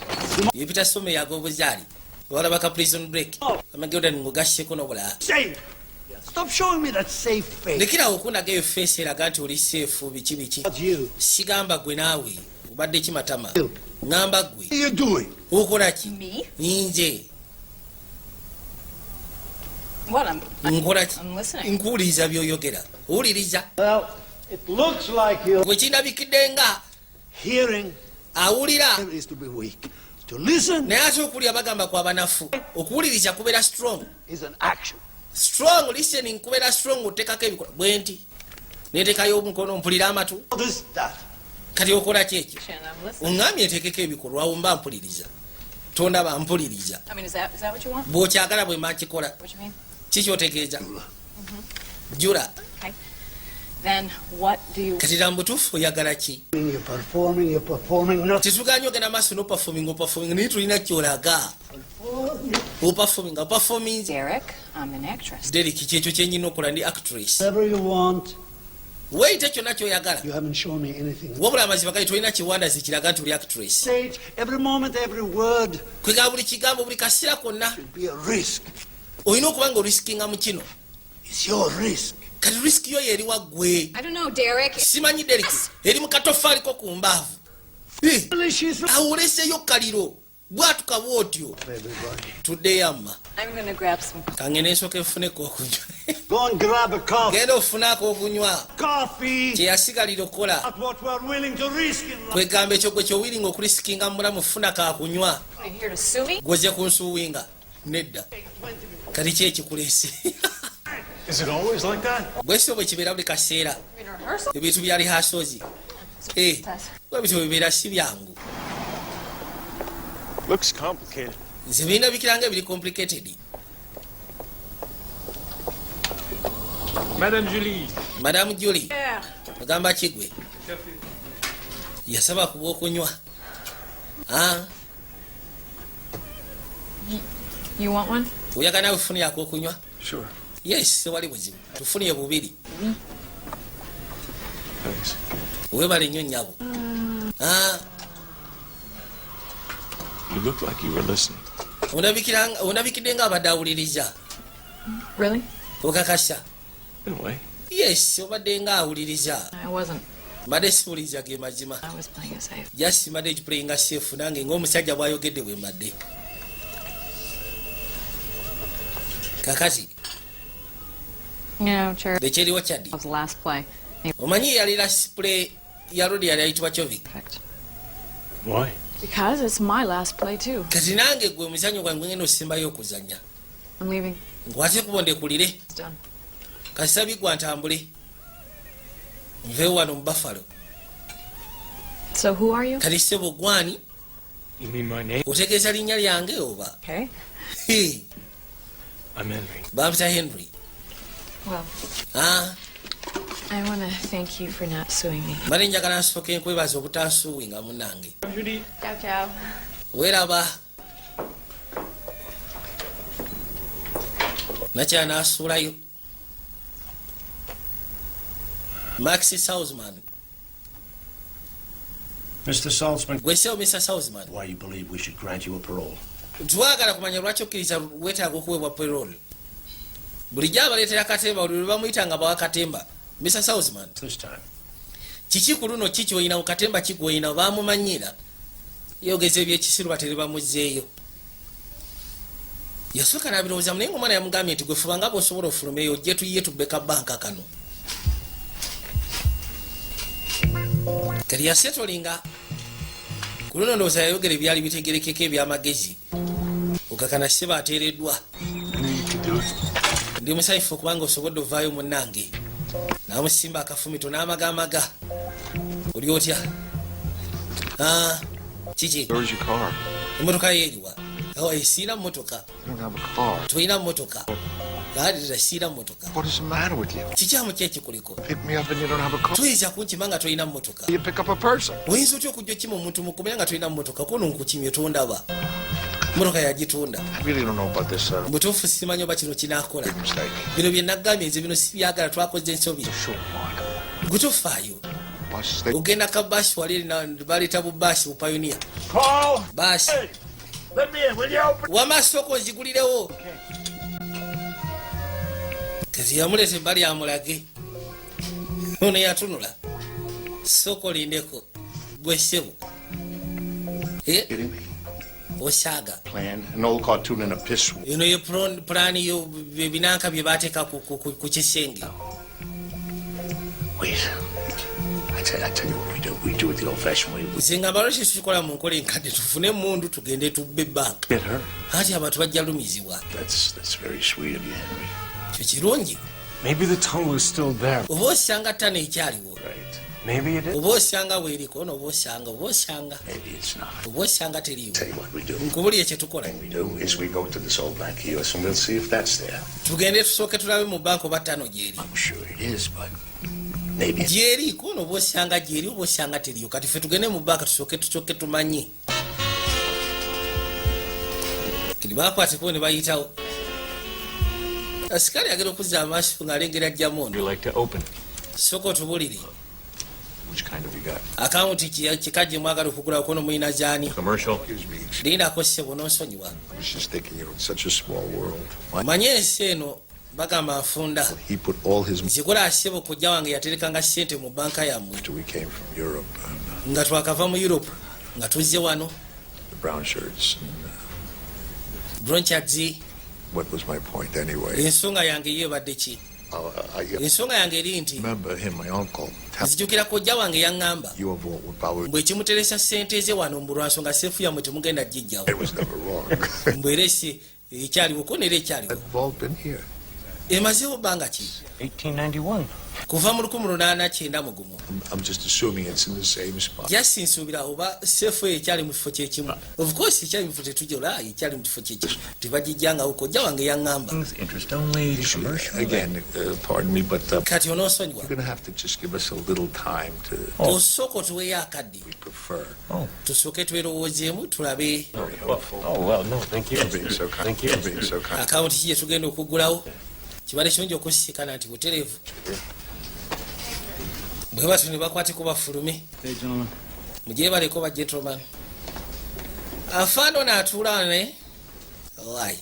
yepita somo yagobuzaali walaba ka Prison Break amagewdani ngugasseko n'obulala. Safe! Stop showing me that safe face. Lekerawo okundaga eyo face eraga nti oli safe, biki biki. Not you. Sigamba gwe naawe obadde kimatama, ŋŋamba gwe. What are you doing? Okola ki? Me? Nze? What? I'm Nkola ki? I'm listening. Nkuwuliriza by'oyogera, owuliriza. Well, it looks like you're Gwe kindabikidde nga hearing awulira. is to be weak. To listen Naye ate okuwulira bagamba kwa banafu, okuwuliriza kubeera strong. is an action. Strong listening kubeera strong, oteekako ebikola bwe nti neteekayo omukono mpulira amatu. What is that? Kati okola ki ekyo? I'm listening. Oŋŋambye nteekeko ebikolwa, awo mba mpuliriza. Tondaba, mpuliriza. I mean, is that what you want? Bw'okyagala bwe makikola. What you mean? Kikyotegeeza jula? Okay. Then what do you? Kati mu butuufu oyagala ki? You're performing, you're performing nothing. Tetuganye ogenda maaso noperforming, operforming, naye tulina kyolaga. Operforming, operforming. Derek, I'm an actress. Derek, kyekyo kyenyina okola, ndi actress. Whatever you want, Weeyite kyonna kyoyagala. you haven't shown me anything. Wabula amazima gali tolina kiwandazi kiraga nti oli actress. Stage, every moment, every word Kwegaba buli kigambo, buli kaseera konna should be a risk. olina okuba nga orisikinga mu kino. It's your risk. Kati risk yo yeriwa ggwe? I don't know, Derek. Simanyi Derek, eri mu katofaaliko ku mbaavu. Eh, awo oleseyo kaliro bwatuka bwotyo. Everybody. Tuddeyo amma. I'm gonna grab some. Kange nensooka enfuneko okunywa. Go and grab a coffee. Genda ofunaako okunywa. Coffee. Kyeyasigalira okukola. Not what we're willing to risk in life. Kwegamba ekyo gwe kyowiringa okurisikinga mu bulamu, funa kakunywa. You here to sue me? Gwoze kunsuwinga? Nedda. Kati ki ekikuleese? Is it always like that? Bwesio bwe kibeera buli kaseera. In rehearsal? Ebintu bya rehearsals bwe bityo bibeera, si byangu. Looks complicated. Nze bindabikira nga ebiri complicated. Madame Julie. Madamu Julie. Yeah. Ogamba kigwe yasaba kuba okunywa. Ah, You want one? Oyagala nawe tufunire okunywa? Sure. Yes, sewali buzibu, tufunire bubiri. Thanks. Webale nnyo nnyabo. Ah, You look like you were listening. Ondabikidde nga abadde awuliriza. Really? Okakasa? In a way. Yes, obadde nga awuliriza. I wasn't. Mbadde siwuliriza, ge mazima. I was playing it safe. Just mbadde ekiplayinga safe nange ng'omusajja bw'ayogedde bwe mbadde kakati. You know, Chair Lekyeriwo kyaddi. was the last play. Omanyi yali last play ya Rodi yali ayitibwa Chovik. Perfect. Why? Because it's my last play too. Kati nange gwe muzanyo gwange ngenda osimbayo okuzanya. I'm leaving. Nkwate kubo ndekulire. It's done. Kasita bigwa ntambule nveewo wano mu Buffalo. So who are you? Kati ssebo gwani? You mean my name? Otegeeza linnya lyange oba? Okay. Hey, I'm Henry. Bampita Henry. Well, Ah, I want to thank you for not suing me. Mbadde njagala nsooke nkwebaza obutansuuwinga munnange. Julie. Ciao, ciao. Weeraba nakyala n'asuulayo Max Salzman. Mr. Saltzman, Gwesewo Mr Salzman. why you believe we should grant you a parole? Twagala kumanya lwaki okkiriza weetaaga okuweebwa parole. Bulijjo abaleetera katemba, buli lwe bamuyita nga bawa katemba Mr Salzman. This time. Kiki ku luno ki kyoyina katemba kigwoyina? Bamumanyira yogeza ebyekisiru batere bamuzzeeyo. Yasooka n'abirowooza, naye ngaomwana yamugambye nti gwe fuba nga bw'osobola ofulumeyo ojje tuyiye tubbe ka banka kano. Kati yasetolinga ku luno, ndowooza yayogera ebyali bitegerekeko ebyamagezi okakana seba ateereddwa. Ndi musanyufu okubanga osobodde ovaayo munnange. Namusimba akafumito n'amagamaga. Oli otya? Ah, kiki? Where's your car? Emotoka yo eriwa? Awa, siina mmotoka. You don't have a car. Tolina mmotoka? Alira, siina mmotoka. What is the matter with you? Kikyamu ki ekikuliko? Pick me up and you don't have a car. Toyinza kunkima nga tolina mmotoka. You pick up a person. Oyinza otya okujja okima omuntu mukumira nga tolina mmotoka? Kono nkukimye tondaba, mmotoka yagitunda. I really don't know about this, sir. Butuufu simanyi oba kino kinaakola. Big mistake. Bino bye nagambye nze bino sibyagala, twakoze ensobi. Sure, Mark. Gwe tofaayo. Bus station. Ogenda ka baasi wali baleeta bubaasi bupayoniya. Paul! Baasi. Hey, let me in, will you open? Wama sooka onzigulirewo. Kati yamuleeta ebbali amulage. Ono yatunula, sooka olindeko gwe ssebo. Eh, Kidding me? osaaga. Plan an old cartoon and a piss. Eno ye pulaani yo ebinanka bye bateeka ku kisenge. Wait. I tell you what we do. We do it the old-fashioned way. We Nze ngamba lwaki tukikola mu nkola enkadde, tufune emundu tugende tubbe banka. get her. Anti abantu bajja lumizibwa. That's very sweet of you, Henry. Kyo kirungi. Maybe the tunnel is still there. Oba osanga tunnel ekyaliwo. Right. Maybe it is. Oba osanga weeriko noba osanga, oba osanga. Maybe it's not. Oba osanga teriiwo. Tell you what we do. Nkubulire kyetukola. We do is we go to this old bank of yours and we'll see if that's there. Tugende tusooke tulabe mu banka oba ttano gyeri. I'm sure it is, but maybe it's Gyeri kono, oba osanga gyeri, oba osanga teriyo. Kati ffe tugende mu banka tusooke tusooke tumanye. Kati bakwateko ne bayitawo. Asikaali agenda okuzza amaaso ng'alengera jjamu ono. You like to open? Sooka otubulire. Which kind have you got? Akawunti kika gye mwagala okugula kono mulina gyani? Commercial. Excuse me. Lindako ssebo, n'onsonyiwa. I was just thinking, it's such a small world. Why Manye ensi eno bagamba nfunda. he put all his Nzikola ssebo, kojja wange yaterekanga ssente mu banka yammwe after we came from Europe and nga twakava mu Europe nga tuzze wano. The brown shirts. And, Bronchards. what was my point anyway? Ensonga yange yo ebadde ki? I Ensonga yange eri nti remember him, my uncle, tell nzijukira kojja wange yaŋŋamba your vault would probably. mbwe ekimuteresa ssente ze wano mbu lwansonga seefu yammwe temugenda gijjawo. It was never wrong. Mbwe era esi ekyaliwo ko neera ekyaliwo. That vault been here. Emazeewo bbanga ki? 1891. Kuva mu 1891. I'm just assuming it's in the same spot. Just nsuubira oba seefu eyo ekyali mu kifo kyekimu. Of course ekyali mu kifo tetujola, ekyali mu kifo kyekimu, tebagijjangawo. Kojja wange yaŋŋamba. Interest only. Commercial. Again, pardon me, but Kati onoosonyiwa. you're going to have to just give us a little time to Osooka otuweeyo akadde we prefer. tusooke twerowoozeemu tulabe. Very helpful. Oh, well, no, thank you. For being so kind. Thank you. For being so kind. Akawunti ki gye tugenda okuggulawo? Kibadde kirungi okusisikana nti butereevu bwe batyo ne bakwateko bafulume. Hey, gentlemen. Mugyebaleko ba gentleman. Afaana ono atuula ne oi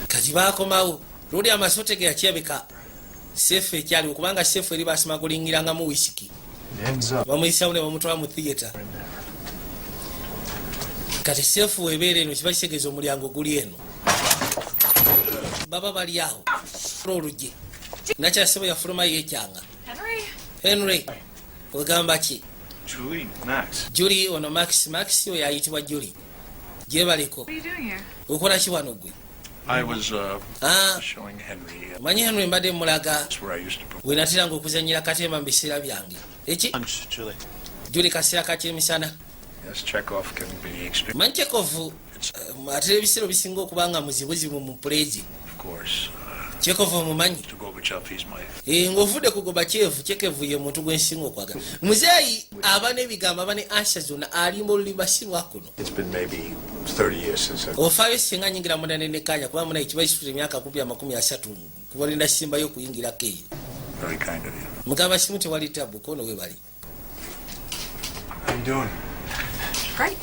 kati bakomawo luli amasote ge yakirabika seefu ekyaliwo kubanga seefu eri basimagulingirangamu wisiki. Ends up. Bamuyisawo ne bamutwala mu theatre. Kati seefu webeera eno kiba kitegeeza omulyango guli eno, baba bali awo oluggi. Nakyasebo yafuluma yekyanga. Henry? Henry, ogamba ki? Julie, Max. Julie, ono Max. Max oyo ayitibwa Julie, gyebaliko. What are you doing here? Okola ki wano gwe? I was Ah, showing Henry. Manyi Henry mbadde mulaga That's where I used to put. we nateranga okuzanyira katemba mu biseera byange eki. Lunch, Julie. Julie, kaseera kakyemisana. Yes, Chekhov can be experienced, Manyi Chekhov atera ebiseera obisinga okuba nga muzibuzibu mu puleegi. of course. Chekhov omumanyi? To Gorbachev, he's my Eh, ng'ovudde ku Gorbachev, Chekhov ye muntu gwensinga okwagala. Muzeeyi aba n'ebigambo, aba ne answer zonna, alimba olulimba si lwakuno. It's been maybe 30 years since I. Ofaayo singa nyingira munda nenekanya kuba muna ekiba kisitula emyaka kumpi 30 kuba linda simbayo okuyingirako eyo. Very kind of you. Mugamba kimu, tewali tabu kono we bali. How you doing? Great.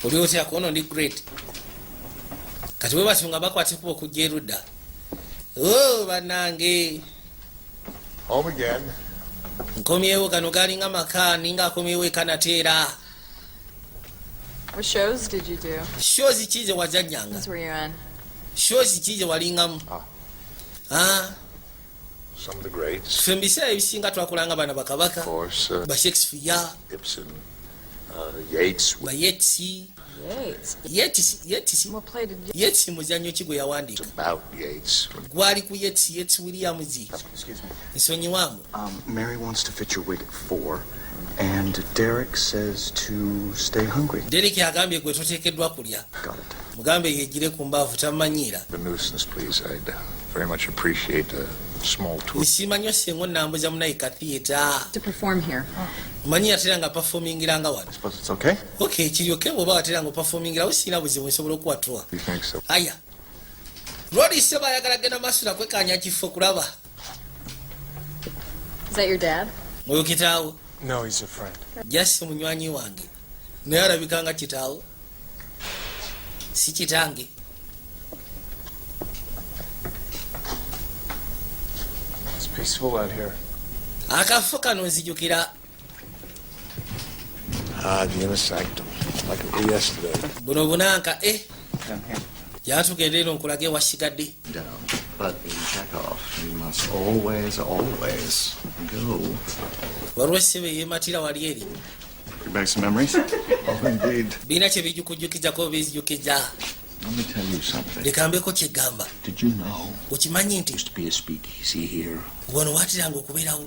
Oli otya? Kono ndi great. Kati bwe batyo nga bakwatekuba okujja erudda. O bannange. Home again. Nkomyewo, gano galinga maka, ninga akomyewo eka nateera. What shows did you do? Shows ki ze wazannyanga? Those were you in? Shows ki ze walingamu? Ah, Some of the greats. Ffe mu biseera ebisinga twakolanga bana bakabaka. Of course, Ba Shakespeare. Ibsen, Yeats. Ba Yeats. Yates. Yeats, Yeats. What play did you... Yeats muzannyo ki gwe yawandiika? About Yeats. Gwali ku Yeats, Yeats Williams. Excuse me. Nsonyiwamu. Mary wants to fit your wig at 4, and Derek says to stay hungry. Derek agambye gwe toteekeddwa kulya. Got it. Mugambe yegire ku mbaavu, tamanyiira. The nuisance, please. I'd very much appreciate a small tour. Nsiima nnyo senga onnambuza munayika theatre. To perform here. Manyi yatera nga performingiranga wano. Suppose it's okay? Ok, kiryoke bw'oba watera nga operformingirawo, sirina buzibu, nsobola okuwa tour. You think so? Aya lwoli seba ayagala genda maaso nakwekanya kifo kulaba. Is that your dad? Oyo kitaawo? No, he's a friend. Just munywanyi wange, naye alabika nga kitaawo, si kitange. It's peaceful out here. Akafo kano nzijukira. Ah, the inner sanctum. Like it were yesterday. Buno bunanka e. Down here. Gyatugenda eno nkulage wasigadde. Down. But in Chekhov, you must always, always go. Waliwo essebe yeematira wali eri. Bring back some memories? Oh, indeed. Birina kye bijukujjukizako, bizijukiza. Let me tell you something. Leka mbeko kyegamba. Did you know Okimanyi nti used to be a speakeasy here? wano waatiranga okubeerawo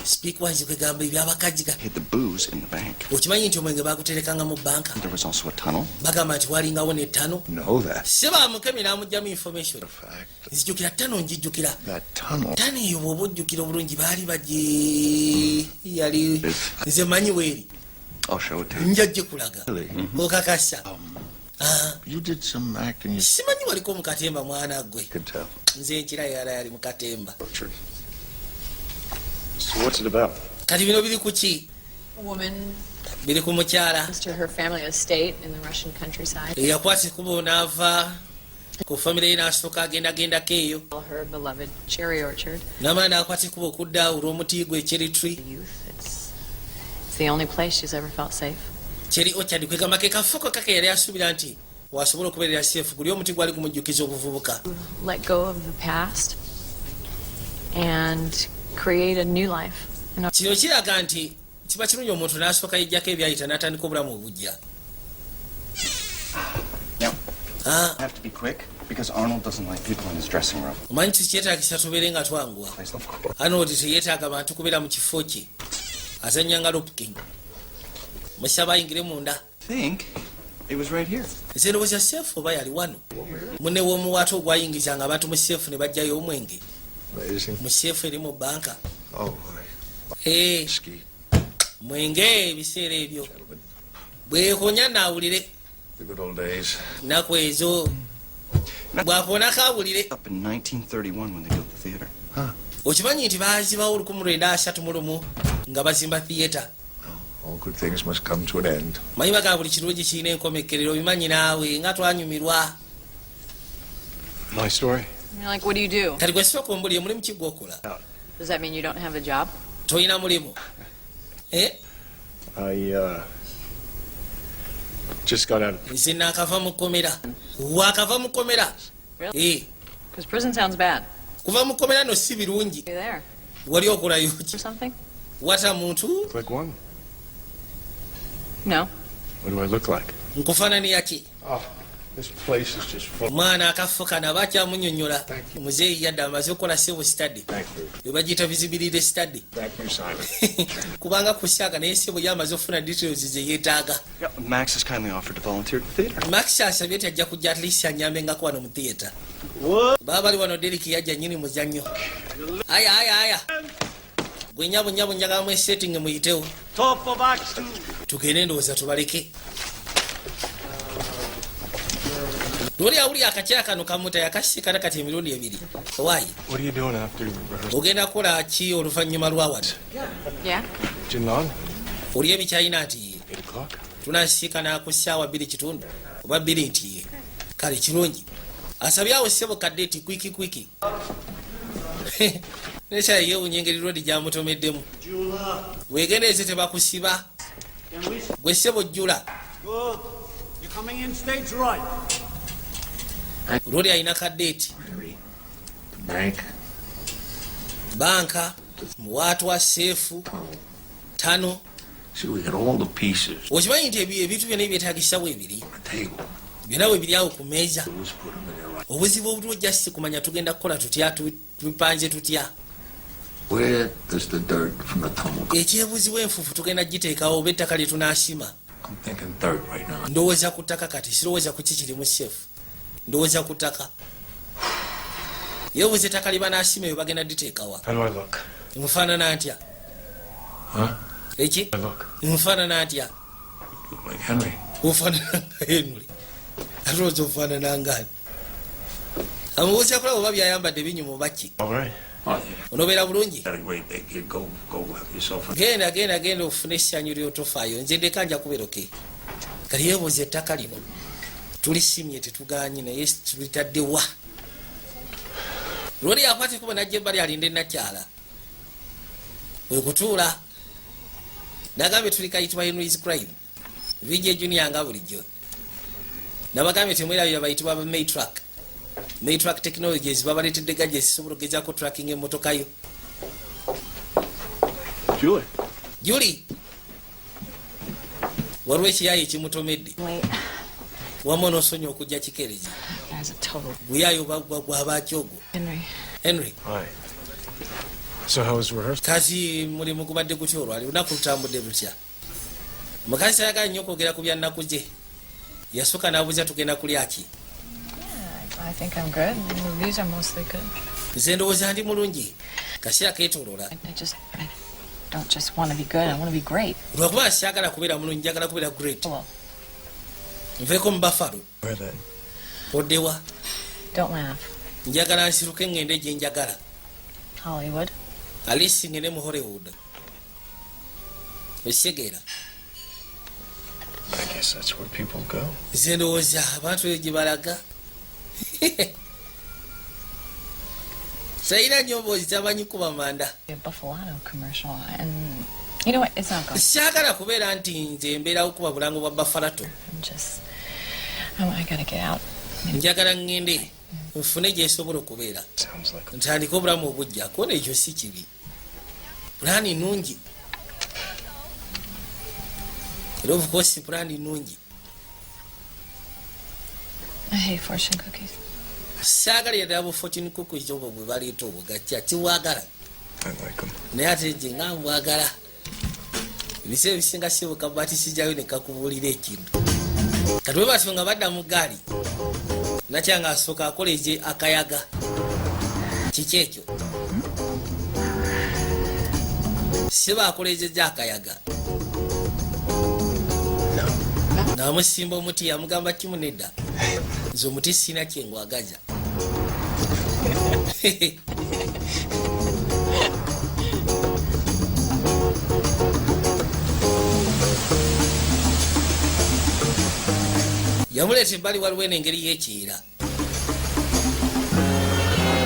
speakeasy, kwegamba ebyabakajiga. Hid the booze in the bank. Okimanyi nti omwenge baguterekanga mu banka? There was also a tunnel. Bagamba nti walingawo ne tunnel. Know that. Sebamukemi n'amugjamu information. Nzijukira tunnel, njijjukira. That tunnel. Tunnel eyo bw'oba ojjukira obulungi, baali bagi yali, nze manyi weeri. I'll show it to you. Nja gikulaga. Really? Okakasa? Ah. You did some acting. You Simanyi waliko mu katemba, mwana gwe. could tell. Nze nkira yala yali mu katemba. So what's it about? Kati bino biri ku ki? A woman Biri ku mukyala to her family estate in the Russian countryside. eyakwata ekkubo n'ava ku famire ye n'asooka agendagendako eyo. Her beloved cherry orchard. N'amala n'akwata ekkubo okudda olw'omuti gwe cherry tree. Youth. It's the only place she's ever felt safe. Cherry orchard, kwegamba ke kafuko kake yali asuubira nti wasobola okubeerera safe. Guli omuti gwali gumujjukiza obuvubuka. Let go of the past and create a new life. And Kino kiraga nti kiba kirungi omuntu n'asooka yejjako ebyayita n'atandika obulamu obujja. Now, Ah. I have to be quick because Arnold doesn't like people in his dressing room. Omanyi tikyetaagisa tubeere nga twanguwa. Arnold teyeetaaga bantu kubeera mu kifo kye azannya nga Lupkin. Musaba ayingire munda. Think it was right here. Nze ndowooza safe oba yali wano, munne w'omuwaate ogwayingizanga abantu mu safe ne bajjayo omwenge Amazing. mu safe eri mu banka. Oh, Eh, ski. Mwenge ebiseera ebyo bwekonya naawulire. The good old days. Nnaku ezo bwakoonako awulire. Up in 1931 when they built the theater. Okimanyi nti baazibawo 1931 nga bazimba theatre? All good things must come to an end. Manyi bagamba buli kirungi kirina enkomekerero. Obimanyi naawe nga twanyumirwa. My story? You're like, what do you do? Kati gwe sooka ombulire, mulimu ki gwokola? Does that mean you don't have a job? Tolina mulimu? Eh? I just got out of Nze naakava mu kkomera, waakava mu kkomera? Really? Eh. Because prison sounds bad. Kuva mu kkomera no si birungi. You there Wali okolayo ki? or something? Wata muntu? Like one. No. What do I look like? Nkufaananira ki? Oh, this place is just full. Omwana akafo kano aba akyamunyonyola. Muzeeyi yadde amaze okukola sebo study. Thank you. Bwe bagiyita feasibility study. Thank you, Simon. Kubanga kusyaga naye sebo ye amaze okufuna details ze yeetaaga. Yeah, Max has kindly offered to volunteer at the theater. Max asabye ti ajja kujja at least anyambengako wano mu theatre. Baba bali wano. Derek yajja nyini muzannyo. Aya aya aya, gwe nyabo nyabo, njagala setting muyitewo. Top of action. Tugende, ndowooza tubaleke. Lwoli awuli akakyala kano kamuta yakasiikana kati emirundi ebiri. Owaayi. What are you doing after rehearsal? Ogenda kukola ki oluvannyuma lwa wano? Yeah? Jinlan? Oli ebikyalina nti ye. 8 o'clock? Tunasiikana ku ssaawa 2:15 oba 2 nti ye. Kale kirungi, asabye awo ssebo kadde ti quick quick. Nekyala yeewunya engeri lwodi gyamutomeddemu. Weegendereze tebakusiba gwe ssebo jjula. Good. You're coming in stage right. Lwoli alina kaddeeti. The bank. Banka, muwaatwa, safe, tunnel. See, we got all the pieces Okimanyi nti ebintu byonna ebyetagisa bwebiri on the table. byonna bwe biri awo ku meeza. Let's put them in their right. Obuzibu obutuwo just kumanya tugenda kukola tutya, tupanze tutya. Where does the dirt from the tunnel go? Ekyebuzibu enfuufu tugenda giteekawo oba ettaka lye tunaasima? I'm thinking dirt right now. Ndowooza ku ttaka kati, sirowooza ku ki kiri mu safe, ndowooza ku ttaka. Yeebuuza ettaka lye banaasima eyo bagenda diteekawa? How do I look? Nfaanana ntya? Huh? Eki? I look. Nfaanana ntya? Look like Henry. Ofaanana nga Henry? Ate olowooza ofaanana ngaani? Amubuuza kulaba oba byayambadde binyuma oba ki. All right. Oh, yeah. Onobeera bulungi. Had a great day, kid. Go have yourself a... Genda genda genda ofune essanyu lyotofaayo, nze ndeka nja kubeera okay. Kati yeebuuza ettaka lino tulisimye tetuganye naye tulitaddewa? Lwoli akwata ekubo najja ebbali alinde nakyala wekutuula nagambye tuli kayitibwa Henry's Crime VJ Junior nga bulijjo nabagambye temwerabira bayitibwa ba Maytrack. Maytrack Technologies babaleetedde gadgets zisobola okugezaako tracking emmotoka yo. Julie. Julie, waliwo ekiyayi ekimutomedde. Wait. Wamu onoosonyi okujja kikeerezi. Guy's a total Guyaayo bagwa gwabaki ogwo? Henry. Henry. Hi. So how was rehearsal? Kati mulimu gubadde gutya olwali? Lunaku lutambudde lutya? Mukazi tayagala nnyo okwogera ku byannaku gye. Yasooka n'abuuza, tugenda kulya ki? I think I'm good. The reviews are mostly good. Nze ndowooza ndi mulungi. Kaseera keetooloola. I don't just want to be good. I want to be great. Lwakuba syagala kubeera mulungi, njagala kubeera great. Well, Nveeko mu Buffalo. Where then? Oddewa? don't laugh. Njagala nsiruke ŋŋende gye njagala. Hollywood. Alisi ŋŋende mu Hollywood, okitegeera? I guess that's where people go. Nze ndowooza abantu eyo gye balaga. Sayina nnyo mboozi, tamanyi kuba manda. A Buffalotto commercial, and you know what? It's not going. Saagala kubeera nti nze mbeerawo kuba bulango bwa Buffalotto. I'm just. I gotta get out. Njagala ŋŋende nfune gyesobola okubeera. Sounds like Ntandike obulamu obujja. Kona ekyo si kibi, pulaani nungi era, of course, pulaani nungi. I hate fortune cookies. Saagala ddala bu fortune cookies obwo bwe baleeta obwo gacya kiwagala. I like them. Naye ate gye nga mbwagala. Ebiseera ebisinga sibuka batisijjayo ne kakubuulira ekintu. Kati bwe batyo nga badda mu gaali, nakyanga asooka akola eze akayaga. Kiki ekyo? Siba akolezezza akayaga ng'amusimba omuti. Yamugamba kimu, nedda, nze omuti sirina kyengwagaza. Yamuleeta ebbali, waliwo eno engeri y'ekiira. There's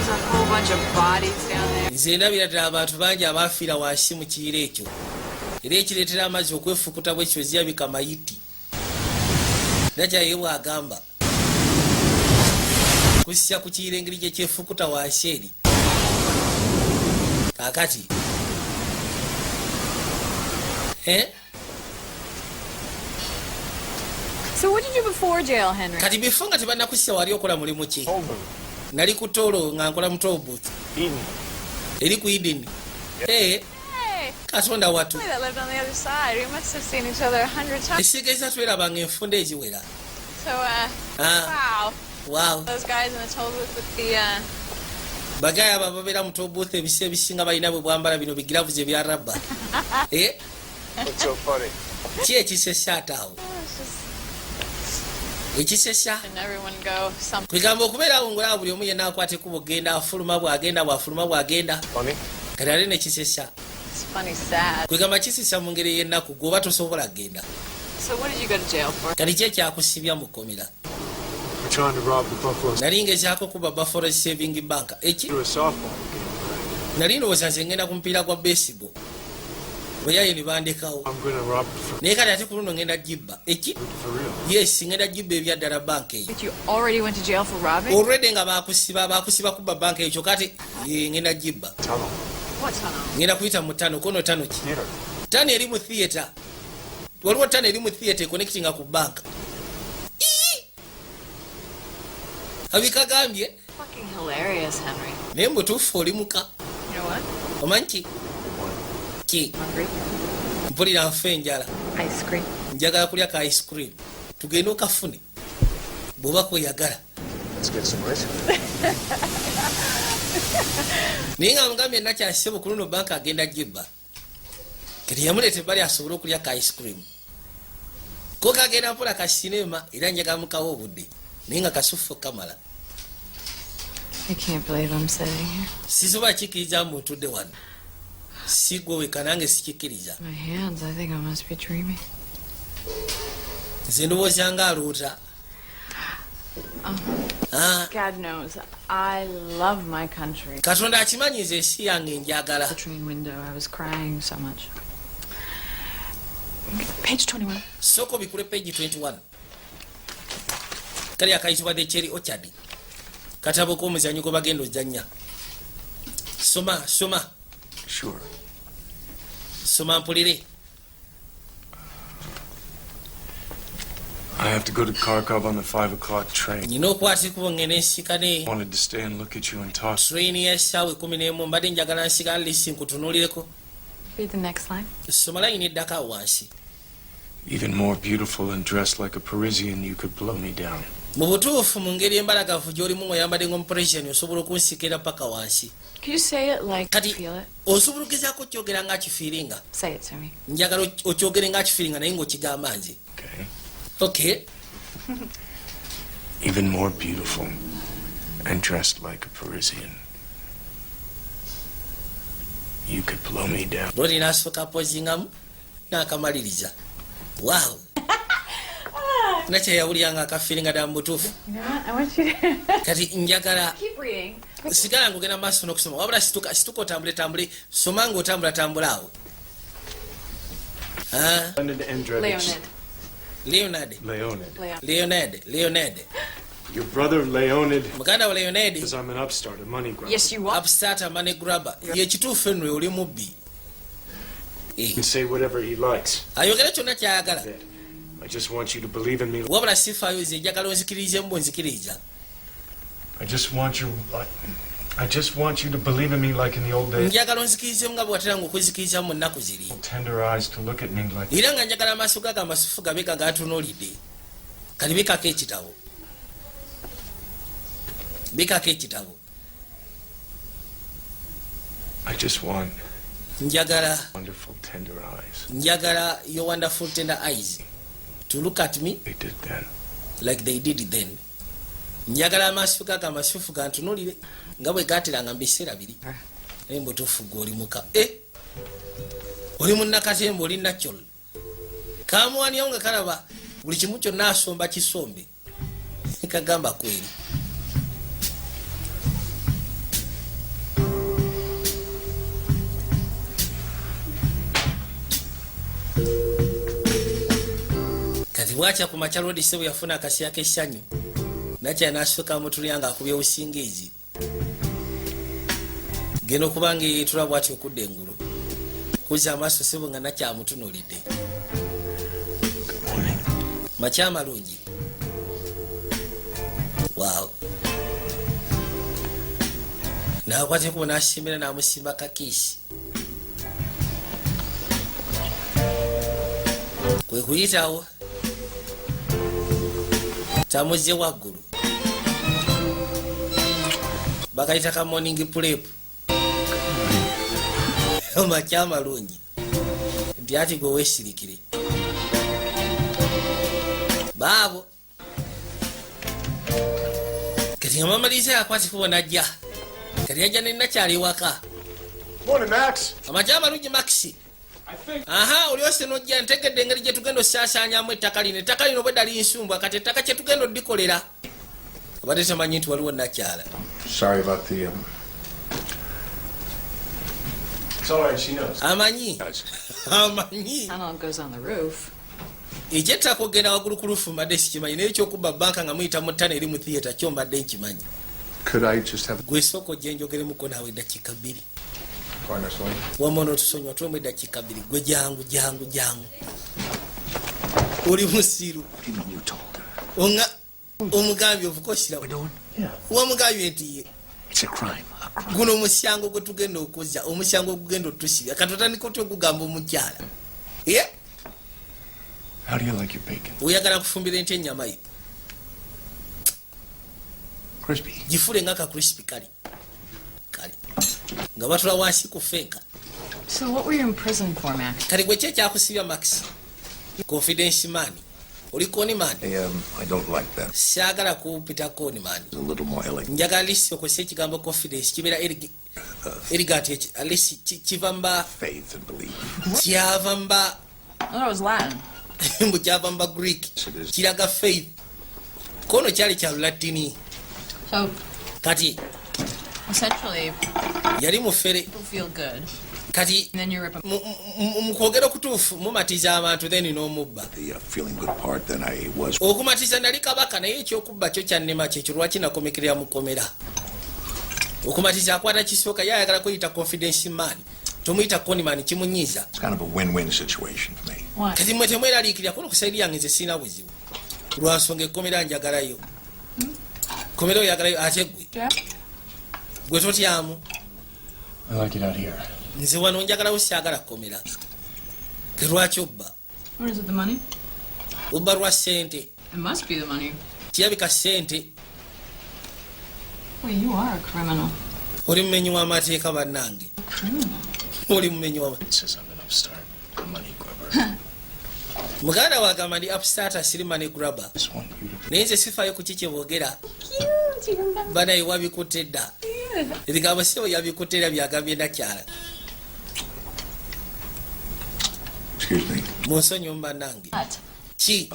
a whole bunch of bodies down there. Nze ndabira ddala abantu bangi abaafiira wansi mu kiyira ekyo, era ekireetera amazzi okwefukuta bwekyo ziyabika mayiti. Nakyaye bw'agamba kusya ku kiyira engeri gye kyefukuta wansi eri. Kaakati, Eh? So what did you do before jail, Henry? Kati before nga tebannakusya wali okola mulimu ki? Nali ku toll nga nkola mu toll booth eri ku Eden. Eh, Hey, Katonda watu. that lived on the other side. We must have seen each other 100 times. Ekitegeeza twerabanga enfunda eziwera. So, Ah. wow. Wow. Those guys in the toll booth with the, Bagayi abo ababeera mu toll booth ebisa ebisinga balina bwe bwambala bino bigiravuzi ebya rubber. Eh? What's so funny? Ki ekisesa ate awo? It's just, Ekisesa. and everyone go some. Kwegamba okubeerawo ngolaba buli omu yenna akwata ekkubo genda afuluma bwagenda bwafuluma bwagenda. Funny? Kati ate nekisesa. It's funny, sad. Kwegamba kisesa mu ngeri ey'ennaku gweoba tosobola kgenda. So what did you go to jail for? Kati ki ekyakusibya mu kkomera? We're trying to rob the Buffalo Nali ngezaako kuba Buffalo Saving Bank eki. to a softball game. Nali ndowooza nze ngenda ku mupiira gwa baseball, bweyaye ne bandekawo. I'm gonna rob it for, Naye kati ate ku luno ngenda gibba eki. for real. Yes, ngenda gibba ebyaddala banka eyo. But you already went to jail for robbing? Olwedde nga bakusiba kubba banka eyo, kyokka ate ngenda gibba. Tunnel. What tunnel? Ngenda kuyita mu tunnel. Kono tunnel ki? Theater. Tunnel eri mu theatre. Waliwo tunnel eri mu theatre connectinga ku banka. Ii! Abikagambye. Fucking hilarious, Henry. Naye mubutuufu oli muka. You know what? Omanyi ki ki? Hungry? Mpulira nfa enjala. Ice cream. Njagala kulya ka ice cream. Tugende okafune bw'oba kweyagala. Let's get some ice cream. Naye nga mugambye nakyasebo ku luno banka agenda gibba. Kati yamuleeta ebbali asobole okulya ka ice cream ko kagenda mpola ka sinema, era njagala mukawa obudde naye nga kasufu kamala. I can't believe I'm sitting here. Sisobola kikkiriza mu ntudde wano. Si gwe weka, nange sikikkiriza. My hands, I think I must be dreaming. Nze ndowooza nga aloota. Ah. God knows, I love my country. Katonda akimanyi nze ensi yange njagala. The train window, I was crying so much. Page 21. Sooka obikule page 21, kali akayitibwa The Cherry Orchard, katabo k'omuzannyo gwe bagenda ozannya. Soma, soma. Sure. Soma mpulire. I have to go to Kharkov on the 5 o'clock train. Nyina okwata ekubo ngende nsikane Wanted to stay and look at you and talk. Train y'essaawa 11. Mbadde njagala nsigala lisi nkutunuulireko. Read the next line. Soma layini eddako awo wansi. Even more beautiful and dressed like a Parisian, you could blow me down. Mu butuufu, mu ngeri embalagavu gy'olimu ng'oyambadde ng'omuparisian, osobola okunsikira paka wansi. Could you say it like Kati you feel it? Osobola ogezaako okyogera ng'akifiiringa? Say it to me. Njagala okyogere ng'akifiiringa naye ng'okigamba nze. Okay. Okay. Even more beautiful and dressed like a Parisian, you could blow me down. Loli n'asooka apozingamu n'akamaliriza. Waaw, nakyeyawulira nga akafiiringa ddala mu butuufu. You know what? I want you to Kati njagala keep reading. Sigala ng'ogenda maaso n'okusoma. Wabula situka, situka, otambule tambule, soma ng'otambula tambula awo. Ah, Leonid Andreevich. Leonid. Leonard. Leonid. Leon. Leonard, Leonard. Your brother Leonid Muganda wa Leonard. says I'm an upstart, a money grubber. Yes, you are. Upstart, money grabber. Ye kituufu enno, oli mubbi. He can say whatever he likes. Ayogere kyonna kyayagala. I just want you to believe in me. Wabula sifaayo, nze njagala onzikiririzemu bwonzikiriza. I just want you to believe in me like in the old days. Njagala onzikirizemu nga bwewateranga okwezikiriza mu nnaku ziri. Tender eyes to look at me like Era nga njagala amaaso gago amasufu gabe ga gatunuulidde. Kati bikako ekitabo, bikako ekitabo. I just want Njagala wonderful tender eyes. Njagala your wonderful tender eyes to look at me They did then. like they did then. Njagala amaaso gago amasufu gantunuulire nga bwe gateranga mu biseera biri. Naye mbutuufu gwe oli muka e oli munnakatemba, oli natural. Kamuwanyawo nga kalaba buli kimu kyonna asomba kisombe, kagamba kweri. Kati bwakya ku makya, lwodise bwe yafuna akasiya k'essanyu, nakya n'asooka mutulya nga akubye obusingiizi, genda okuba nga yetula bwati okudda engulu kuza amaaso sebo nga nakyamutunuulidde. Makya amalungi. Waaw, nakwata ekubo n'asimbira n'amusimba kakiisi kwe kuyitawo tamuzze waggulu, bakayita ka morning prep. Makya amalungi nti ati gwe weesirikire baabo. Kati nga mamaliriza yakwata ekubo najja, kati yajja nenakyali waka. Morning, Max. Amakya amalungi, Maxi. Aha, olyose nojja. Ntegedde engeri gye tugenda osaasaanyamu ettaka lino. Ettaka lino bwedda linsumbwa. Kati ettaka kye tugenda oddikolera, obadde tamanyi nti waliwo nakyala. Sorry about the, It's all right, she knows. Amanyi, amanyi. Tunnel goes on the roof. Ekyettaka okugenda waggulu ku roof mbadde sikimanyi, naye ekyokubba banka nga muyita mu ttana eri mu theatre kyo mbadde nkimanyi. Could I just have Gwe sooka ojje njogeremuko naawe eddakiika 2. partner's lane? Wamma n'otusonyiwa tuwemu eddakiika 2. Gwe jangu, jangu, jangu, oli musiru. What do you mean you told her? Onga omugambye ofukosira wamugambye nti ye. It's a crime. A crime. Guno omusango gwe tugenda okuzza, omusango ogugenda otusibya. Kati otandika otya ogugamba omukyala? Ye. How do you like your bacon? Oyagala kufumbira ntya ennyama yo? Crispy. Gifule nga ka crispy. Kale kale nga batula wansi ku fenka. So what were you in prison for, Max? Kati gwe ki ekyakusibya, Max? Confidence man, oli con man. I don't like that. Saagala kupita con man. A little more elegant. Njagala lisi okozesa ekigambo confidence, kibeera elegant. At least kiva mba Faith and belief. Kyava mba I thought it was Latin. Mbu kyava mba Greek, kiraga faith. Kono kyali kya Lulatini. So Kati essentially, yali mufere. people feel good. Kati And then you rip 'em. mu kwogera okutuufu mumatiza abantu then n'omubba. The feeling good part, then I was Okumatiza nali kabaka, naye ekyokubba kyo kyannema. Kyekyo lwaki nakomekerera mukomera. Okumatiza akwata kisooka, ye ayagala kweyita confidence man, tomuyita conman, kimunyiiza. It's kind of a win-win situation for me. Why? Kati mwe temweraliikirira, kuno ku side yange nze sirina buzibu. Lwansonga ekkomera njagalayo, kkomera oyagalayo, ate gwe? Jeff? Gwe totyamu? I like it out here. Nze wano njagalawo, syagala kkomera. Ke lwaki obba? Or is it the money? Obba lwa ssente? It must be the money. Kirabika ssente. Wait, you are a criminal. Oli mumenyi w'amateeka, bannange. Criminal. Oli mumenyi wa It says I'm an upstart, a money grubber. Muganda wagamba ndi upstart, siri money grubber. Just want you to Naye nze sifaayo ku ki kyeboogera. Cute, you remember? Banaye, wabikutte dda ebigambo, sebo yabikutte era byagambye nakyala. Excuse me. Munsonyiwa, bannange. What? Ki?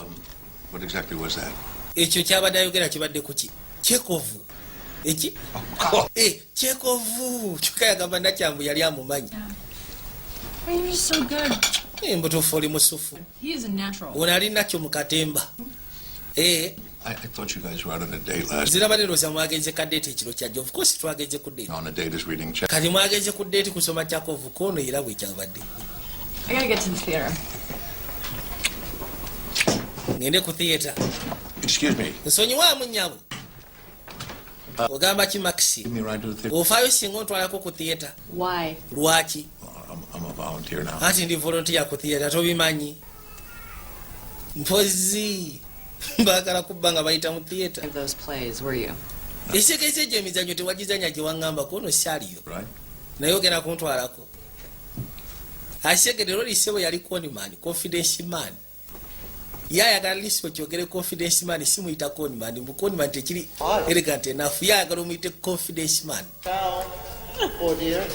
What exactly was that? Ekyo kyabadde ayogera kibadde ku ki? Kyekovu eki? Eh, kyekovu kyokka yagamba nakyambu yali amumanyi. Oh, you're so good. Eh, mbutuufu oli musufu. He is a natural. Ono ali nakyo mu katemba. Eh, I thought you guys were out on a date last. Nzirabadde ndowooza mwagenze ka date ekiro kyajja. Of course twagenze ku date. On a date is reading check. Kati mwagenze ku date kusoma kyakovu, kono era bwe kyabadde. I gotta get to the theater. Ngende ku theatre. Excuse me. Nsonyiwaamu nnyabo. Ogamba ki, Maxi? Give me a ride to the theater. Ofaayo singa ontwalako ku theatre? Why? Lwaki? I'm a volunteer now. Anti ndi volunteer ku theatre, tobimanyi? Mpozi baagala kubba nga bayita mu theatre. Of those plays, were you? Ekitegeeza egyo emizannyo tewagizanya gye waŋŋamba, kono syaliyo. Right? Naye ogenda kuntwalako asegedde loli sebo yali conman, confidence man. Ye ayagala lisi okyogere confidence man, simuyita conman. Mu conman tekiri elegant enough. Ye ayagala omuyite confidence man. Oh dear.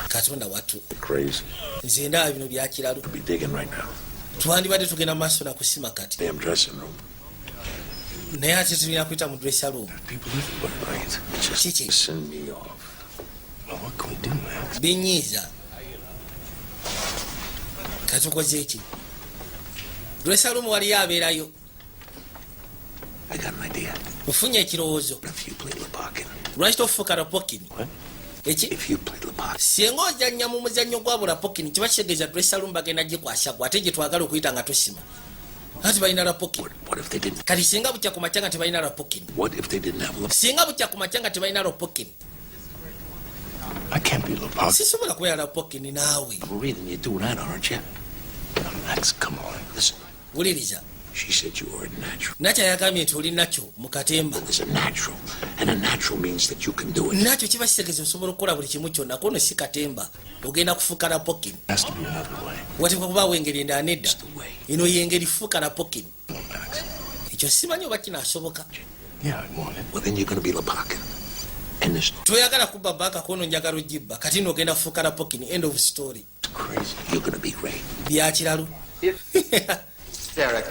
Katonda watu. Crazy. Nze ndaba bino byakiralu. Be digging right now. Twandibadde tugenda maaso nakusima kati. Damn dressing room. Naye ate tulina kuyita mu dressing room. People everywhere, right? It just Kiki? send me off. Well, what can we do, Max? Binyiiza. Katukoze eki? Dressing room waliyo abeerayo. I got an idea. Ofunye ekirowoozo. If you play Lopakhin. Lwaki tofuuka Lopokini? What? Eki? If you play Lopakhin. Singa ozannya mu muzannyo gwa bulapokini, kiba kitegeeza dressing room bagenda gikwasa gwe, ate gye twagala okuyita nga tusima, anti balina Lopokini. What if they didn't? Kati singa bukya ku makya nga tebalina Lopokini? What if they didn't have Lopakhin? Singa bukya ku makya nga tebalina Lopokini? I can't be Lopakhin. Sisobola kubeera Lopokini naawe. Marie, then you're doing that, aren't you? Max, come on. Listen, Wuliriza. she said you were a natural. Nakyo yagambye nti oli nakyo mu katemba. There's a natural, and a natural means that you can do it. Nakyo kiba kitegeeza osobola okukola buli kimu kyonna. Kono si katemba, ogenda kufuuka Lapokini. Has to be another way. Wateekwa kubaawo engeri endala. Nedda, The way. eno yengeri, fuuka Lapokini. Come on, Max. Ekyo simanyi oba kinaasoboka. Yeah, I want it. Well, then you're going to be Lopakhin. And there's Toyagala kubba banka, kono njagala ogibba. Kati nogenda kufuuka Lapokini, end of story. It's crazy. You're going to be great. Byakiralu. Derek.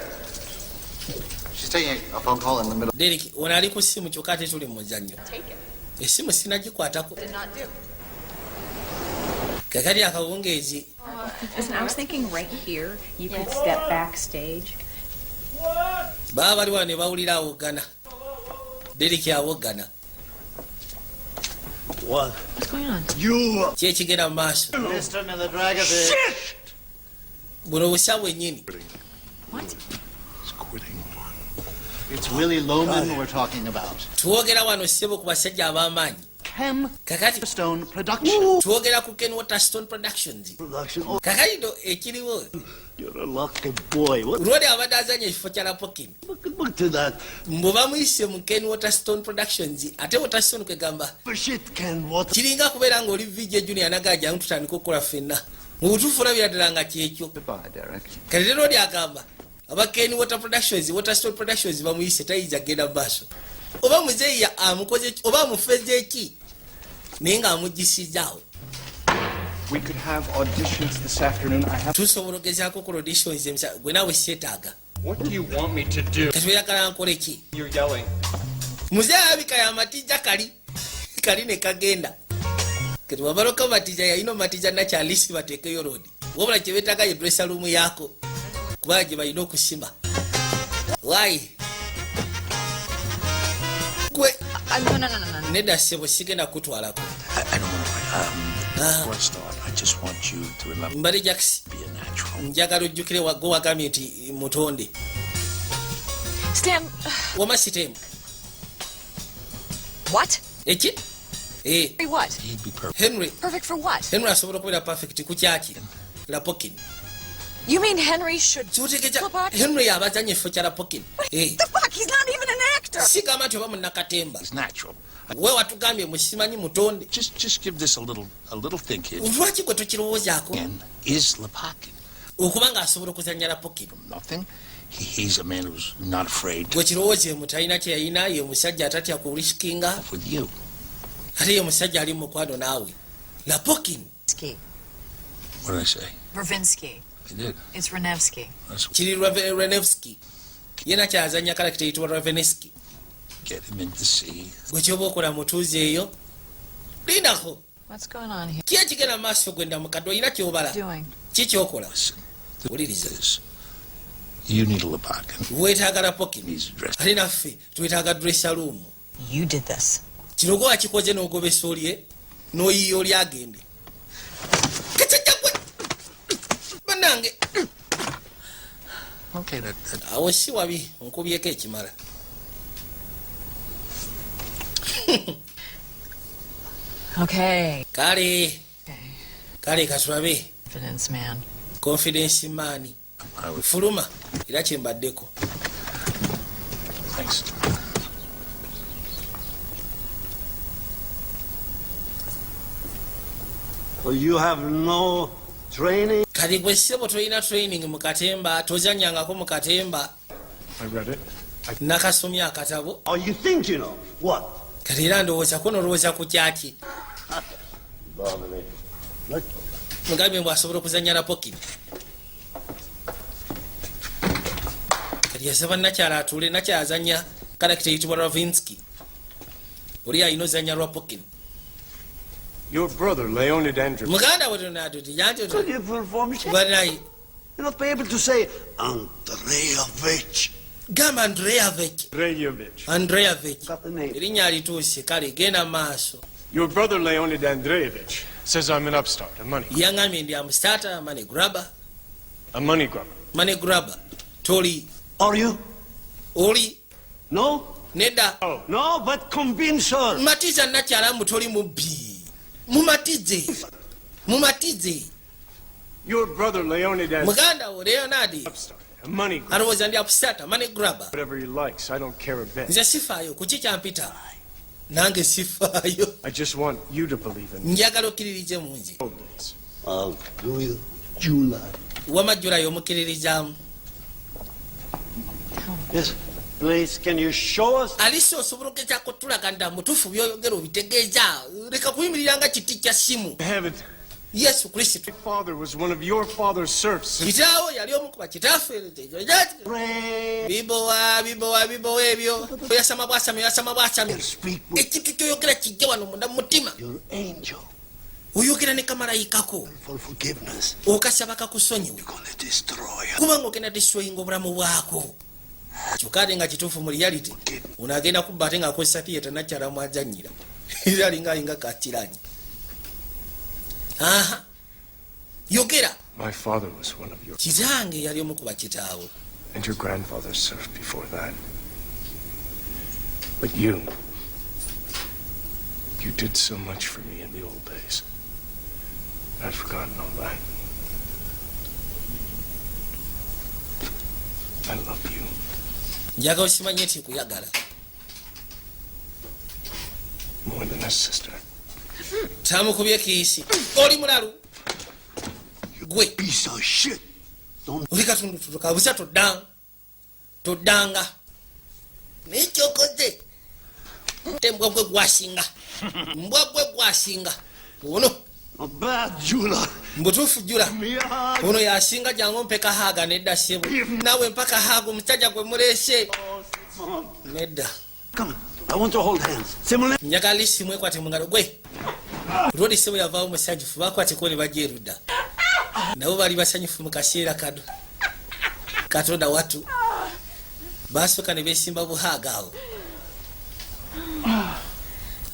She's taking a phone call in the middle. Derek ono ali ku ssimu, kyokka ate tuli mu muzannyo. Take it. Essimu sinagikwatako. Did not do. Kakati akawungeezi. Listen, I was thinking right here, you could step backstage. Baba bali wano ne bawulira awoggana. Derek awoggana. What? What's going on? You. Ki ekigenda mu maaso? Mr. Milodragovich. Buno busa bwennyini. What? It's quitting. It's Willy Loman we're talking about. Twogera wano ssebo ku basajja ab'amaanyi. Ken Kakati Stone Production. twogera ku Ken Waterstone Productions. Production. Kakati no ekiriwo, You're a lucky boy. What? Lwoli abadde azanya ekifo kya Lapokini. Look, look to that. Mbu bamuyise mu Ken Waterstone Productions, ate Waterstone kwegamba Shit, Ken. What? kiringa kubeera ng'oli VJ Junior nagaa jangu tutandika okukola ffenna. Mu butuufu olabira ddala nga kyekyo. Goodbye, Derek. Kati leero oli agamba aba Ken Water Productions, Waterstone Productions bamuyise, tayinza kgenda mu maaso. Oba muzeeyi amukoze ki, oba amufeze eki, naye ng'amugisizaawo. We could have auditions this afternoon. I have. Tusobola ogezaako okukola auditions emisa gwe naawe seetaaga. What do you want me to do? Kati oyagala nkole ki? You're yelling. Muzeeyi alabika yamatija kali kali ne kagenda. Kati wabaloka matija yalina omatija nakyalisi bateekeyo loodi, wabula kyebetaaga ye dressing room yaako, kubanga gye balina okusima wayi gwe. No, no, no, no, no. Nedda ssebo, sigenda kutwalako. I don't know. Ah. First thought, I just want you to remember Mbale Jakisi. be a natural. Natural. Njagala ojjukire gwe wagambye nti mutonde. Stan, Wama sitemu. What? Eki? Eh. What? He'd be perfect. Henry. Perfect for what? Henry asobola okubeera perfect ku kyaki? Lapokin. You mean Henry should Kyotegeeza Lapokin? Henry abazanya ekifo kya Lapokin? Eh. The fuck? He's not even an actor. Sigamba nti oba munnakatemba. He's natural. We watugambye musimanyi mutonde. Just give this a little think here. Lwaki gwe tokirowoozaako? And is Lapokin Okuba ng'asobola okuzanya Lapokin. nothing? He's a man who's not afraid Gwe kirowoozeemu, talina kye yalina, ye musajja atatya ku riskinga. with you. Ate ye musajja ali mu mukwano naawe, Lapokin. Ski. What did I say? Ravinsky. I did. It's Renevsky. Let's Kiri Renevsky. Ye nakyazanya character eyitibwa Raveneski. get him in to see. Gwe kyoba okola, mutuuzi eyo, lindako. What's going on here? Ki ekigenda mu maaso? Gwenda mukadde olina kyobala. Doing. Ki kyokola? Listen, Wuliriza. this. You need a Lapokin. Weetaaga Lapokin. He's dressed. Ate naffe twetaaga dressing room. You did this. Kino gwe wakikoze n'ogobesa olye n'oyiya oli agende kakijja gwe bannange. Okay, that Awo si wabi, nkubyeko ekimala. Okay. Kale kale, katulabe. Confidence man. Confidence man. I was. Fuluma era kyembaddeko. Thanks. Well, you have no training. Kati gwe ssebo tolina training mu katemba, tozanyangako mu katemba. I read it. Nakasomye akatabo. Are you thinking of what? Kati era ndowooza ko nolowooza ku kyaki? Bother me. Look, Mugambye mbw asobola okuzanya Lapokin. Kati yasaba nakyala atuule. Nakyala azanya character eyitibwa Ravinski, oli alina ozanya Rapokin. Your brother, Leonid Andrew. Muganda we Leonardo. Could you perform shit? Banayi. You not be able to say Andreevich. Gamba Andreevich. Andreevich. Andreevich. Got the name. Erinnya alituuse. Kale genda maaso. Your brother, Leonid Andreevich, says I'm an upstart, a money, Yaŋŋambye ndi upstart, money grabber. a money grubber. Money grabber toli. Are you? Oli? No? Nedda. Oh. No, but convince her. Matiza nakyala mbu toli mubbi, mumatize, mumatize. Your brother, Leonid Andreevich, Muganda wo Leonard upstart, a money grubber. Alowooza ndi upstart, money grabber. Whatever he likes, I don't care a bit. Nze sifaayo kuki kyampita, nange sifaayo. I just want you to believe in me. Njagala okkiririze mu nze. Old days. I'll do you, July. Wama Julayi omukkiririzaamu. Yes. Please, can you show us? Alisi osobola okgezaako tulaga nda mutuufu byoyogera obitegeeza? Leka kuyimirira nga kiti kya simu. Heaven, Yesu Kristo. my father was one of your father's serfs. Kitaawo yali omu kuba kitaffe. Bibowa bibowa bibowa ebyo, oyasama bwasami, oyasama bwasami. Ekintu kyoyogera kijja wano munda mu mutima. Your angel Oyogera ne kamalayikako for forgiveness. okasaba kakusonyiwe. Gonna destroy her. Kubanga ogenda destroyinga obulamu bwako, kyokka ate nga kituufu mu reality ono agenda kubba ate ng'akozesa theatre nakyala mwazanyira era alinga alinga kakiranyi. Aha, yogera. My father was one of your, Kitange yali omu ku bakitaawe. and your grandfather served before that. But you did so much for me in the old days. I've forgotten all that. I love you Njagala okimanye nti nkuyagala more than a sister. Tamukubye kiisi. Oli mulalu gwe. Piece of shit. Oli katundutundu kabusa, toddanga, toddanga, naye kyokoze te mbwa gwe gwasinga, mbwa gwe gwasinga ono. Not bad, Jula. Mbutuufu Jula. Yeah. Ono yasinga. Jangu mpeka hug. Nedda ssebo, naawe mpaka hug. Omusajja gwe muleese nedda. Come on. I want to hold hands. Simulate. Njagala lisimu ekwate mu ngalo gwe lwoli. Ssebo yavaawo musanyufu, bakwateko ne bajja erudda, nabo bali basanyufu mu kaseera kano. Katonda watu, basooka ne besimba bu hug awo.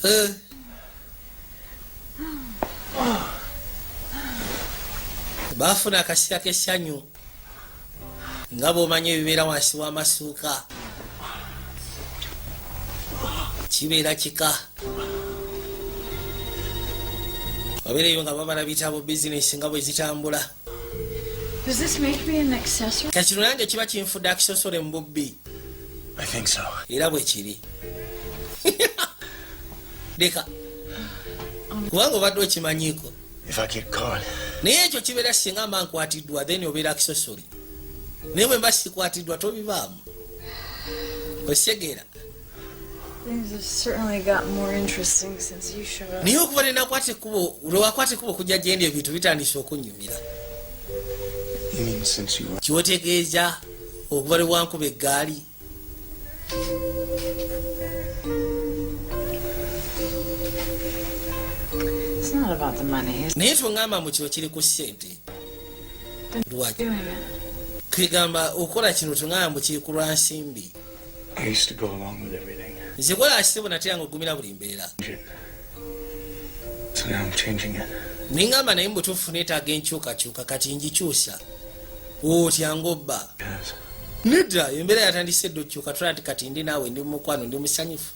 Eh. Baafuna akaseera k'essanyu nga bw'omanyi ebibeera wansi w'amasuuka kibeera kika. Babeereyo nga babala bitabo, bizinesi nga bwe zitambula. Does this make me an accessory? Kakino nange kiba kinfudde accessory mu bubbi? I think so. Era bwe kiri. Leka, kubanga obadde okimanyiiko. If I get caught, Naye ekyo kibeera singa mba nkwatiddwa, then obeera accessory, naye bwe mba sikwatiddwa tobibaamu, osegeera? Things have certainly got more interesting since you showed up. Naye okuva nenakwata ekkubo, lwewakwata ekkubo okujja gyendi, ebintu bitandise okunyumira. You mean since you were Kyotegeeza okuva lwe wankuba eggaali? It's not about the money. It's Naye toŋŋamba mu kino kiri ku ssente. Lwaki? doing it. Kwegamba okukola kino toŋŋamba mu kiri ku lwa nsimbi. I used to go along with everything. Nze kola sebo natera nga ogumira buli mbeera. So now I'm changing it. Neŋŋamba naye mubutuufu neetaaga enkyukakyuka, kati ngikyusa. Otya ng'obba? Yes. Nedda, embeera yatandise dda okukyuka. Tula nti kati ndi naawe, ndi mumukwano, ndi musanyufu.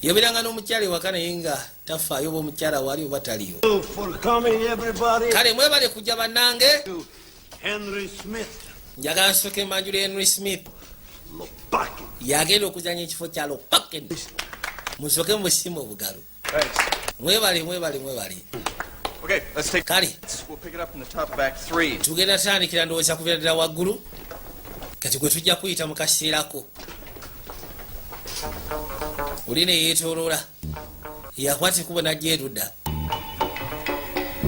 Yabeeranga n'omukyala ewaka naye nga tafaayo oba omukyala wali oba taliyo. For coming, everybody. Kale mwebale kujja bannange. Henry Smith. Njagala nsooka emanjula Henry Smith, yagenda okuzanya ekifo kya Lopaken. Musooke musiima obugalo. Mwebale, mwebale, mwebale. Okay, let's take. Kale. We'll pick it up from the top of Act 3. Tugenda tandikira ndowooza kubeera ddala waggulu kati gwe tujja kuyita mu kaseerako. Oli neyeetooloola, yakwata ekubo najja erudda.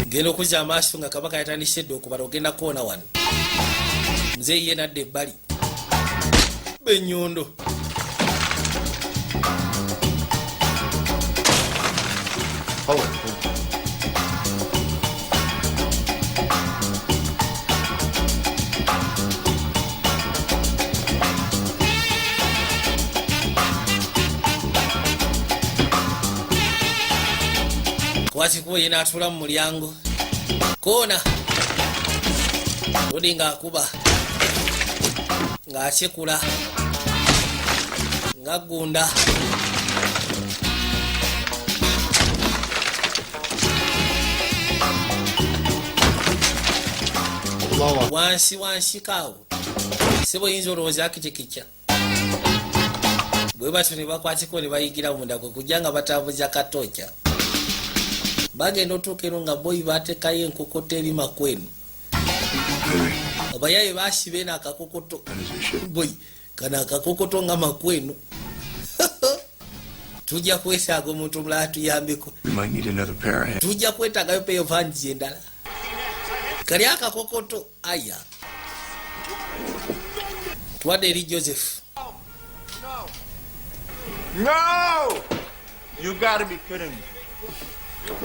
Genda okuzza amaaso nga kabaka yatandise dda okubala. Ogenda kuona wano muzeeyi ye nadda ebbali benyondo. Hold it. Kwatikubo ye n'atuula mu mulyango koona odi ng'akuba, ng'asekula, ng'aggunda. Wansi wansi kaawo si bweyinza olowooza akitikikya bwe batyo ne bakwatiko ne bayigira munda kwe kujja nga batambuza katoca. Bagenda otuuka eno nga boyi batekayo enkokoto eri makwenu. Abayaye basiba eno akakokoto, boyi kano akakokoto nga makwenu. Tujja kwetaaga omuntu omulala tuyambeko. We might need another pair of hands. Tujja kwetaagayo pair of hands endala. Kali akakokoto aya twadde eri Joseph. No! You gotta be kidding me.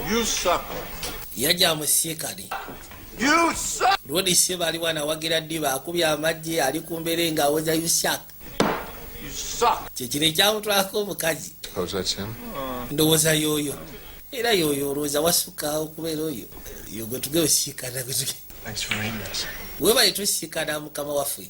You suck. Yajja amusiikane. You suck! Lwodi seba ali wana awagira ddiba, akubye amagye, ali ku mbeere ng'awoza "You suck." You suck! Kyekino ekyamutwalako omukazi. Suppose that's him? Ndowooza yoyo, era yoyo. Olowooza wasuka okubeera oyo yo gwe tuge osiikana gwe tuge. Thanks for reading us. Webale tusiikana mukama waffe.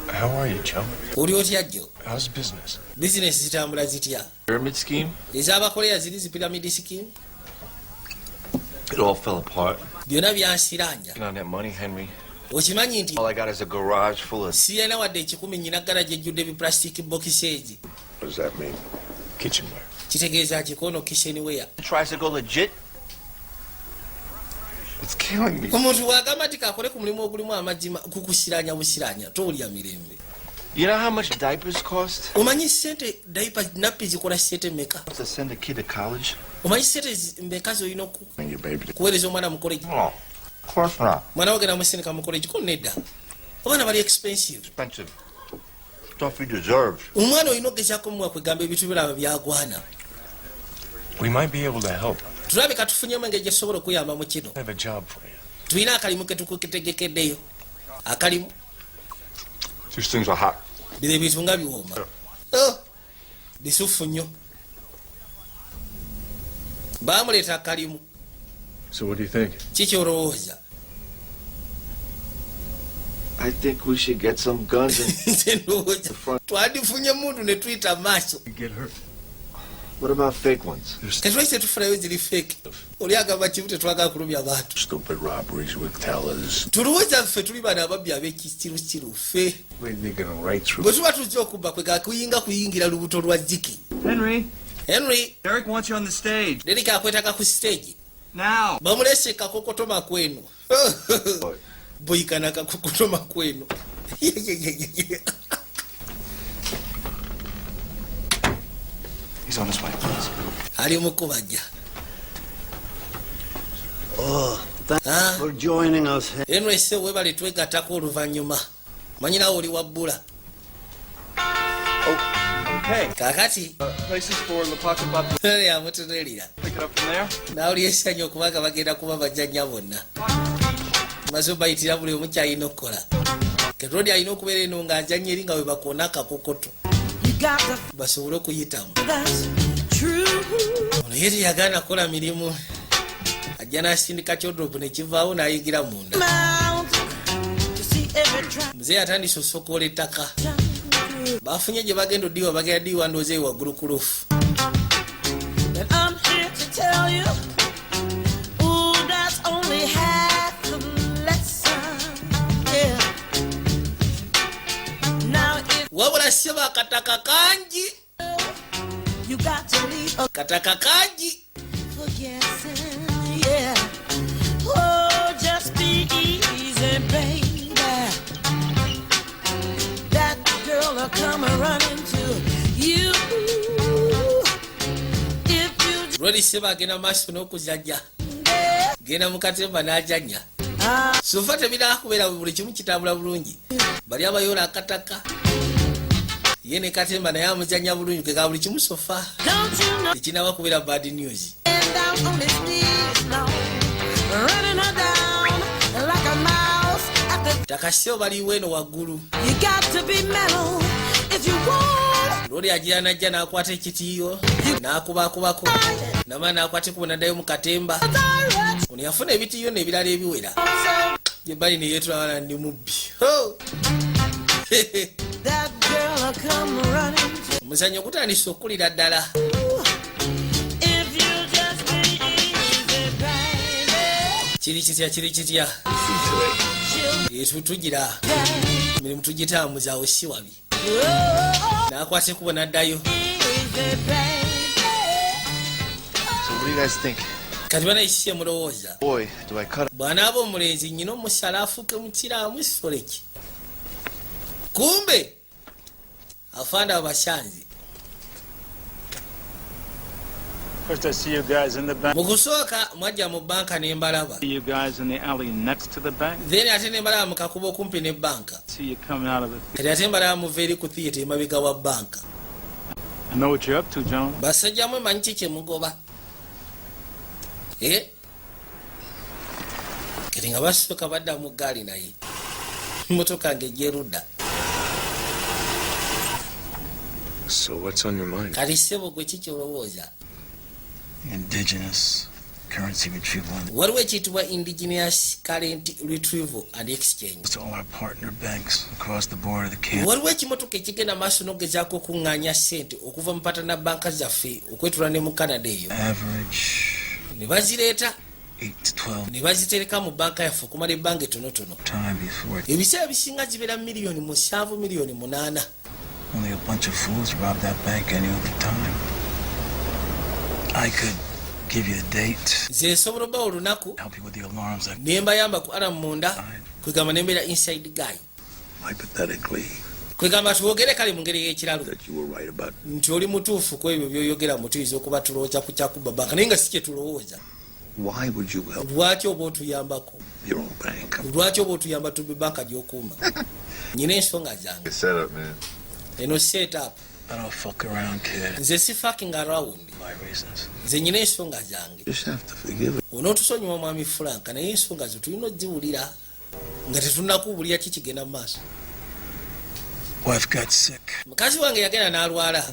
How are you, Joe? Oli otya, Joe? How's business? Bizinesi zitambula zitya? Pyramid scheme? Ez'abakoleya ziri zi pyramid scheme? It all fell apart. Byonna byansiranja. On that money, Henry. Okimanyi nti All I got is a garage full of. siyina wadde ekikumi, nyina garagi ejjudde ebiplastic box egi. What does that mean? Kitchenware. Kitegeeza kikono kitchenware. Tries to go legit. It's killing me. Omuntu bw'agamba nti kakole ku mulimu ogulimu amazima kukusiranya busiranya, towulya mirembe. You know how much diapers cost? Omanyi sente diaper nappi zikola sente meka? To send a kid to college? Omanyi sente meka zolina And your baby. kuweereza omwana mu college? Oh, of course not. Mwana wogenda musindika mu college ko? Nedda, abaana bali expensive. Expensive. Stuff he deserves. Omwana olina okugezaako muwa kwegamba ebintu biraba byagwana. We might be able to help. Tulabika tufunyemu engeri gyetusobola okuyamba mu kino. I have a job for you. Tulina akalimu ketukutegekeddeyo, akalimu. These things are hot. Bino ebintu nga biwooma. Oh, bisufu nnyo. Bamuleeta akalimu. So what do you think? Kikyolowooza? I think we should get some guns and Nze ndowooza twandifunye mundu ne tuyita maaso. Get hurt. What about fake ones? Tetwaki tetufunayo ziri fake? Oli agamba kimu, tetwagala kulumya bantu. Stupid robberies with tellers. Tulowooza ffe tuli bano ababbi ab'ekisirusiru ffe? We're digging right through. Bwe tuba tujja okubba kwe kuyinga kuyingira lubuto lwa ziki. Henry. Henry. Derek wants you on the stage. Derek akwetaka ku stage. Now. Bamulese kakokotoma kweno boyikana kakokotoma kweno. He's on his way. Ali mukubajja. Oh, thanks for joining us. Henry, se webale twegattako oluvannyuma, manyi naawe oli wabbula. Okay. Kakati Places for Lopaka Bab. Amutunuulira. Pick it up from there. Nawuli essanyu okubanga bagenda kuba bajjajja bonna maze obayitira buli omu kyalina okukola. Ketrodi alina okubeera eno ng'ajjanya eri nga bwe bakoona akakokoto You got to basobole okuyitamu. That's true. Ono ye teyagaana kukola mirimu, ajja n'asindika kyodropu ne kivaawo n'ayingira munda. Mountain to see every track Muzeeyi atandise osokoola ettaka bafunye gye bagenda oddiwa, bagenda ddiwa ndowooza eyo waggulu ku roof. But I'm here to tell you, ooh, that's only half the lesson. Yeah. Now if Wabula ssebo akataka kangi. you got to leave a Kataka kangi. for guessing, yeah. Oh, just be easy, baby. That girl will come running to you if you Lwali ssebo agenda maaso n'okuzajja, genda mu katemba n'ajanya. So far tebiraba kubeera buli kimu kitambula bulungi, bali abayoola akataka ye ne katemba naye amuzanya bulungi keka buli kimu so far Don't you know? tekinaba kubeera bad news. Down on his knees now, running her down like a mouse at the. Ttaka ssebo baliwo eno waggulu. You got to be mellow if you want. Lwoli agira najja n'akwata ekitiiyo n'akubakubako namala n'akwata ekubo n'addayo mu katemba. Ono yafuna ebitiiyo n'ebirala ebiwera gyebbali neyeetulabana ndi mubbi. Ho! That girl will come running to Omuzannyo gutandise okukulira ddala. if you just be easy, baby. Kiri kitya, kiri kitya? Tugira emirimu tugitambuza awo si wabi. N'akwata ekubo n'addayo. Easy, baby. So what do you guys think? Kati banayisiye mulowooza? Boy, do I cut Bw'anaaba omulenzi nnyina omusala afuuke mukiraamu soleki kumbe afaanda abasanzi. First, I see you guys in the bank. Mu kusooka mwajja mu banka ne mbalaba. See you guys in the alley next to the bank. Then ate ne mbalaba mu kakubo okumpi ne banka. See you coming out of the. Kati ate mbalaba muva eri ku theatre emabega wa banka. I know what you're up to, gentlemen. Basajja mwe manyi ki kyemugoba. Eh? Kati nga basooka badda mu ggaali naye motoka ng'egyerudda. So what's on your mind? Kati ssebo gwe ki kyolowooza? Indigenous currency retrieval and Waliwo ekiyitibwa indigenous current retrieval and exchange. to all our partner banks across the board of the camp. Waliwo ekimotoka ekigenda maaso n'okugezaako okuŋŋaanya ssente okuva mu partner banka zaffe okwetula ne mu Canada eyo. Average Ne bazireeta 8 to 12 ne bazitereka mu banka yaffe okumala ebbanga ettonotono. Time before it. Ebiseera bisinga zibeera miliyoni 7, miliyoni 8. Only a bunch of fools rob that bank any other time. I could give you the date, Nze nsobola obbawo olunaku help you with the alarms. I ne mbayamba ku alarm munda, kwegamba ne mbeera inside guy. Hypothetically, Kwegamba twogere kale mu ngeri y'ekiralu that you were right about nti oli mutuufu ku ebyo byoyogera mu tuyinza okuba tulowooza ku kyakuba banka naye nga si kye tulowooza. Why would you help Lwaki oba otuyambako? Your own bank? Lwaki oba otuyamba tubbe banka gy'okuuma? Nyina ensonga zange. Good setup, man. Eno setup. I don't fuck around, kid. Nze si fucking around. My reasons. Nze nyina ensonga zange. Just have to forgive it. Onootusonyiwa mwami Frank, naye ensonga zo tulina oziwulira nga tetunnakuwulira ki kigenda mu maaso. Wife got sick. Mukazi wange yagenda n'alwala.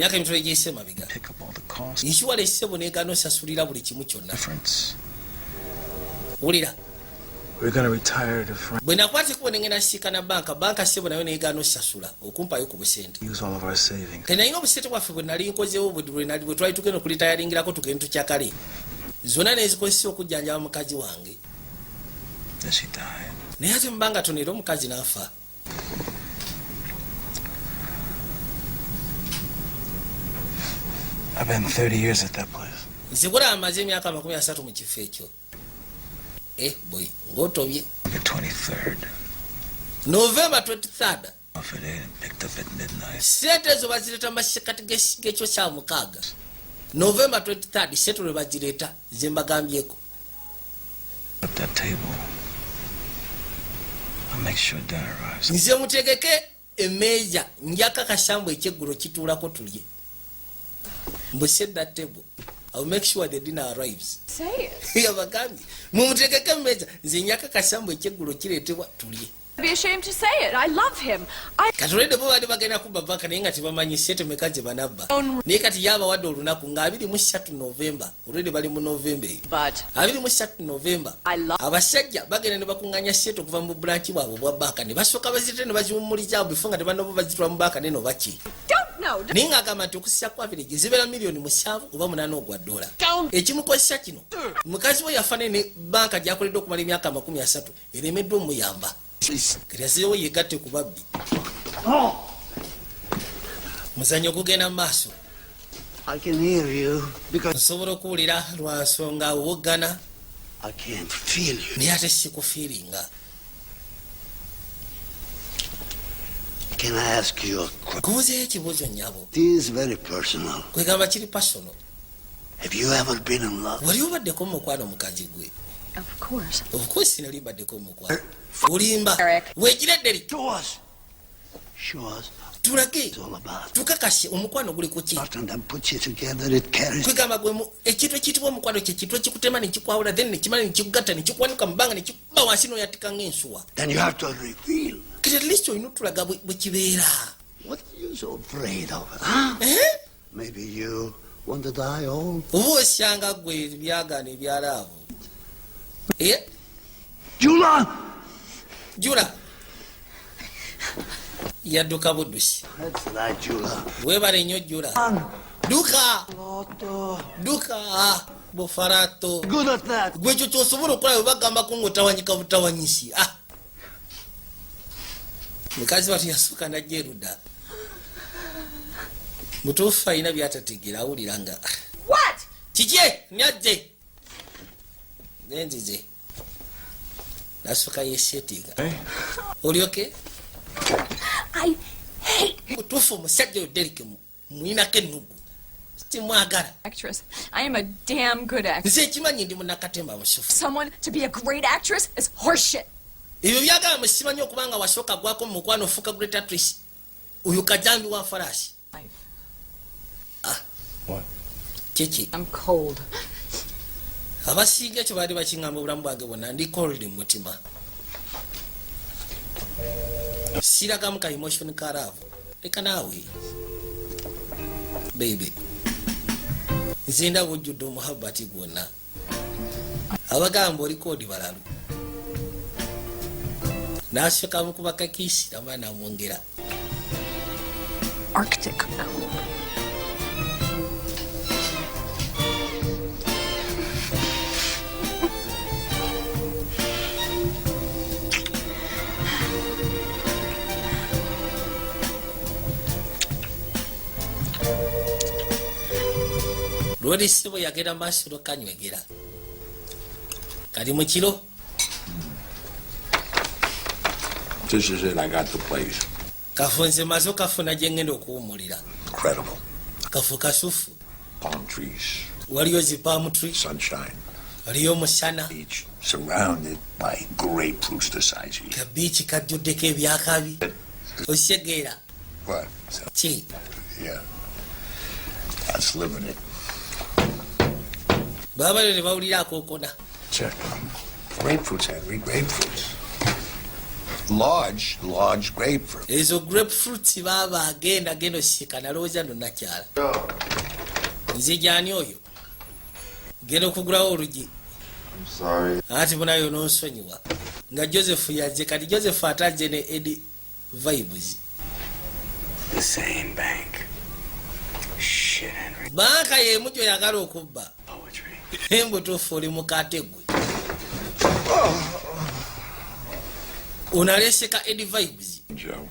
Myaka emitono egiyise mabega, Pick up all the costs. insurance ssebo negaana osasulira buli kimu kyonna. Difference. Wulira. We're gonna retire to France. Bwe nakwata ekubo nengenda nsiikana banka, banka ssebo nayo negaana osasula okumpayo ku busente. Use all of our savings. Ke nalina obusente bwaffe bwe nali nkozeewo bwe twali tugenda okulitayaringirako tugende tukyakale, zonna nezikozesa okujjanjaba mukazi wange. Then she died. Naye ate mubanga tono era omukazi n'afa. I've been 30 years at that place. Nze kulaba maze emyaka 30 mu kifo ekyo. Eh boy, ng'otobye. The 23rd. November 23rd. Off at 8 and picked up at midnight. Sente ezo bazireeta mu masekati g'ekyo kya mukaaga, November 23rd, sente lwe bagireeta ze mbagambyeko. Up that table. I'll make sure dinner arrives. Nze mutegeke emmeeza, njakakasa mbu ekyeggulo kituulako tulye. Mbu set that table, I'll make sure the dinner arrives. Say it. Yabagambye mumutegeke emmeeza, nze njakakasa mbu ekyeggulo kireetebwa tulye. I'd be ashamed to say it. I love him. I Kati olwedde bo baali bagenda kubba banka, naye nga tebamanyi sente meka gye banabba, naye kati yabawadde olunaku nga 23 Novemba. Olwedde bali mu Novemba eyo. But 23 Novemba, abasajja bagenda ne bakuŋŋanya sente okuva mu branch bwabwe obwa banka, ne basooka bazirete ne baziwummuliza bifo nga tebanaba bazitwala mu banka neno baki. Don't know. Naye ng'agamba nti okusisa kwa average zibeera miliyoni 7 oba 8 ogwa dola. Ekimukozesa kino, mukazi we yafa, ne banka gyakoledde okumala emyaka 30 eremeddwa omuyamba. Kati azirewo yegatte ku babbi. Muzannyo gugenda mu maaso. I can hear you because Nsobola okuwulira lwa nsonga woggana. I can't feel you. Naye ate sikufiiringa. Can I ask you a question? Kubuzeyo ekibuuzo, nnyabo. It is very personal. Kwegamba kiri personal. Have you ever been in love? Wali obaddeko mu mukwano, mukazi gwe? Of course. Of course, nali mbaddeko mu mukwano. Olimba. Eric. Wegira edderi. Show us. Show us Tulage. it's all about. Tukakase omukwano guli ku ki. And then puts you together, it carries. Kwegamba gwe ekintu ekiyitibwa omukwano kye kintu ekikutema nekikwawula, then nekimala nekikugatta nekikuwanuka mu bbanga nekikuba wansi noyatika ng'ensuwa. Then you have to reveal. Kati at least olina otulaga bwe kibeera. What are you so afraid of? Huh? Eh? Maybe you want to die old? Oba osyanga gwe ebyagaana ebyalaavu. Eh? Jula! Jula yadduka buddusi. That's right, Jula. Weebale nnyo, Jula. Duka duka bufarato. Good at that. Gwe ekyo kyosobola okukola bwe bagambako ngaotawanyika butawanyisi. Ah! Mukazi watu yasuuka najja erudda. Mutuufu alina byatategeera, awulira nga What? Kiki nyajje nenzize nasooka yesetinga olyoke. I hate Mutuufu omusajja oyo Derek muyinako ennugu, timwagala. actress. I am a damn good actress. Nze ekimanyi ndi munakatemba musufu. Someone to be a great actress is horseshit. Ebyo byagamba musimanyi okuba nga wasooka gwako mu mukwano ofuuka great actress, oyo kajambi wa faraasi. Ah. What? Kiki? I'm cold. Abasinga ekyo baali bakiŋŋamba obulamu bwange bwonna, ndi cold mu mutima, siragamu ka emotion ka love. Leka naawe baby, nze ndaba ojjudde omuhabati gwonna, abagamba oli cold balalu. Nasooka mukuba ka kiss ama namwongera. Arctic cold. Lwoli sibo yagenda maaso lokanywegera kali mu kiro. This is it. I got the place. Kafo nze maze okafuna gye ngenda okuwumulira. Incredible. Kafo kasufu. Palm trees, Waliyo zi palm tree. Sunshine, Waliyo omusana. Beach, surrounded by grapefruits the size of you. Ka beach kajjuddeko ebyakabi, okitegeera? What? So, Ki? yeah. That's living it. Baba ne bawulira akookona. Check. Grapefruits, Henry, grapefruits. Large, large grapefruit. Ezo grapefruits baaba agenda genda osika nalowooza no nakyala nzijani oyo genda okugulawo olugi. I'm sorry. Ati munayo nonsonyiwa nga Joseph yazze. Kati Joseph atazze ne Ed Vibes. The same bank. Shit, Henry. Banka yemu gyoyagala okubba embutuufu oli mukate gwe ono aleseka Ed Vibes. Joe.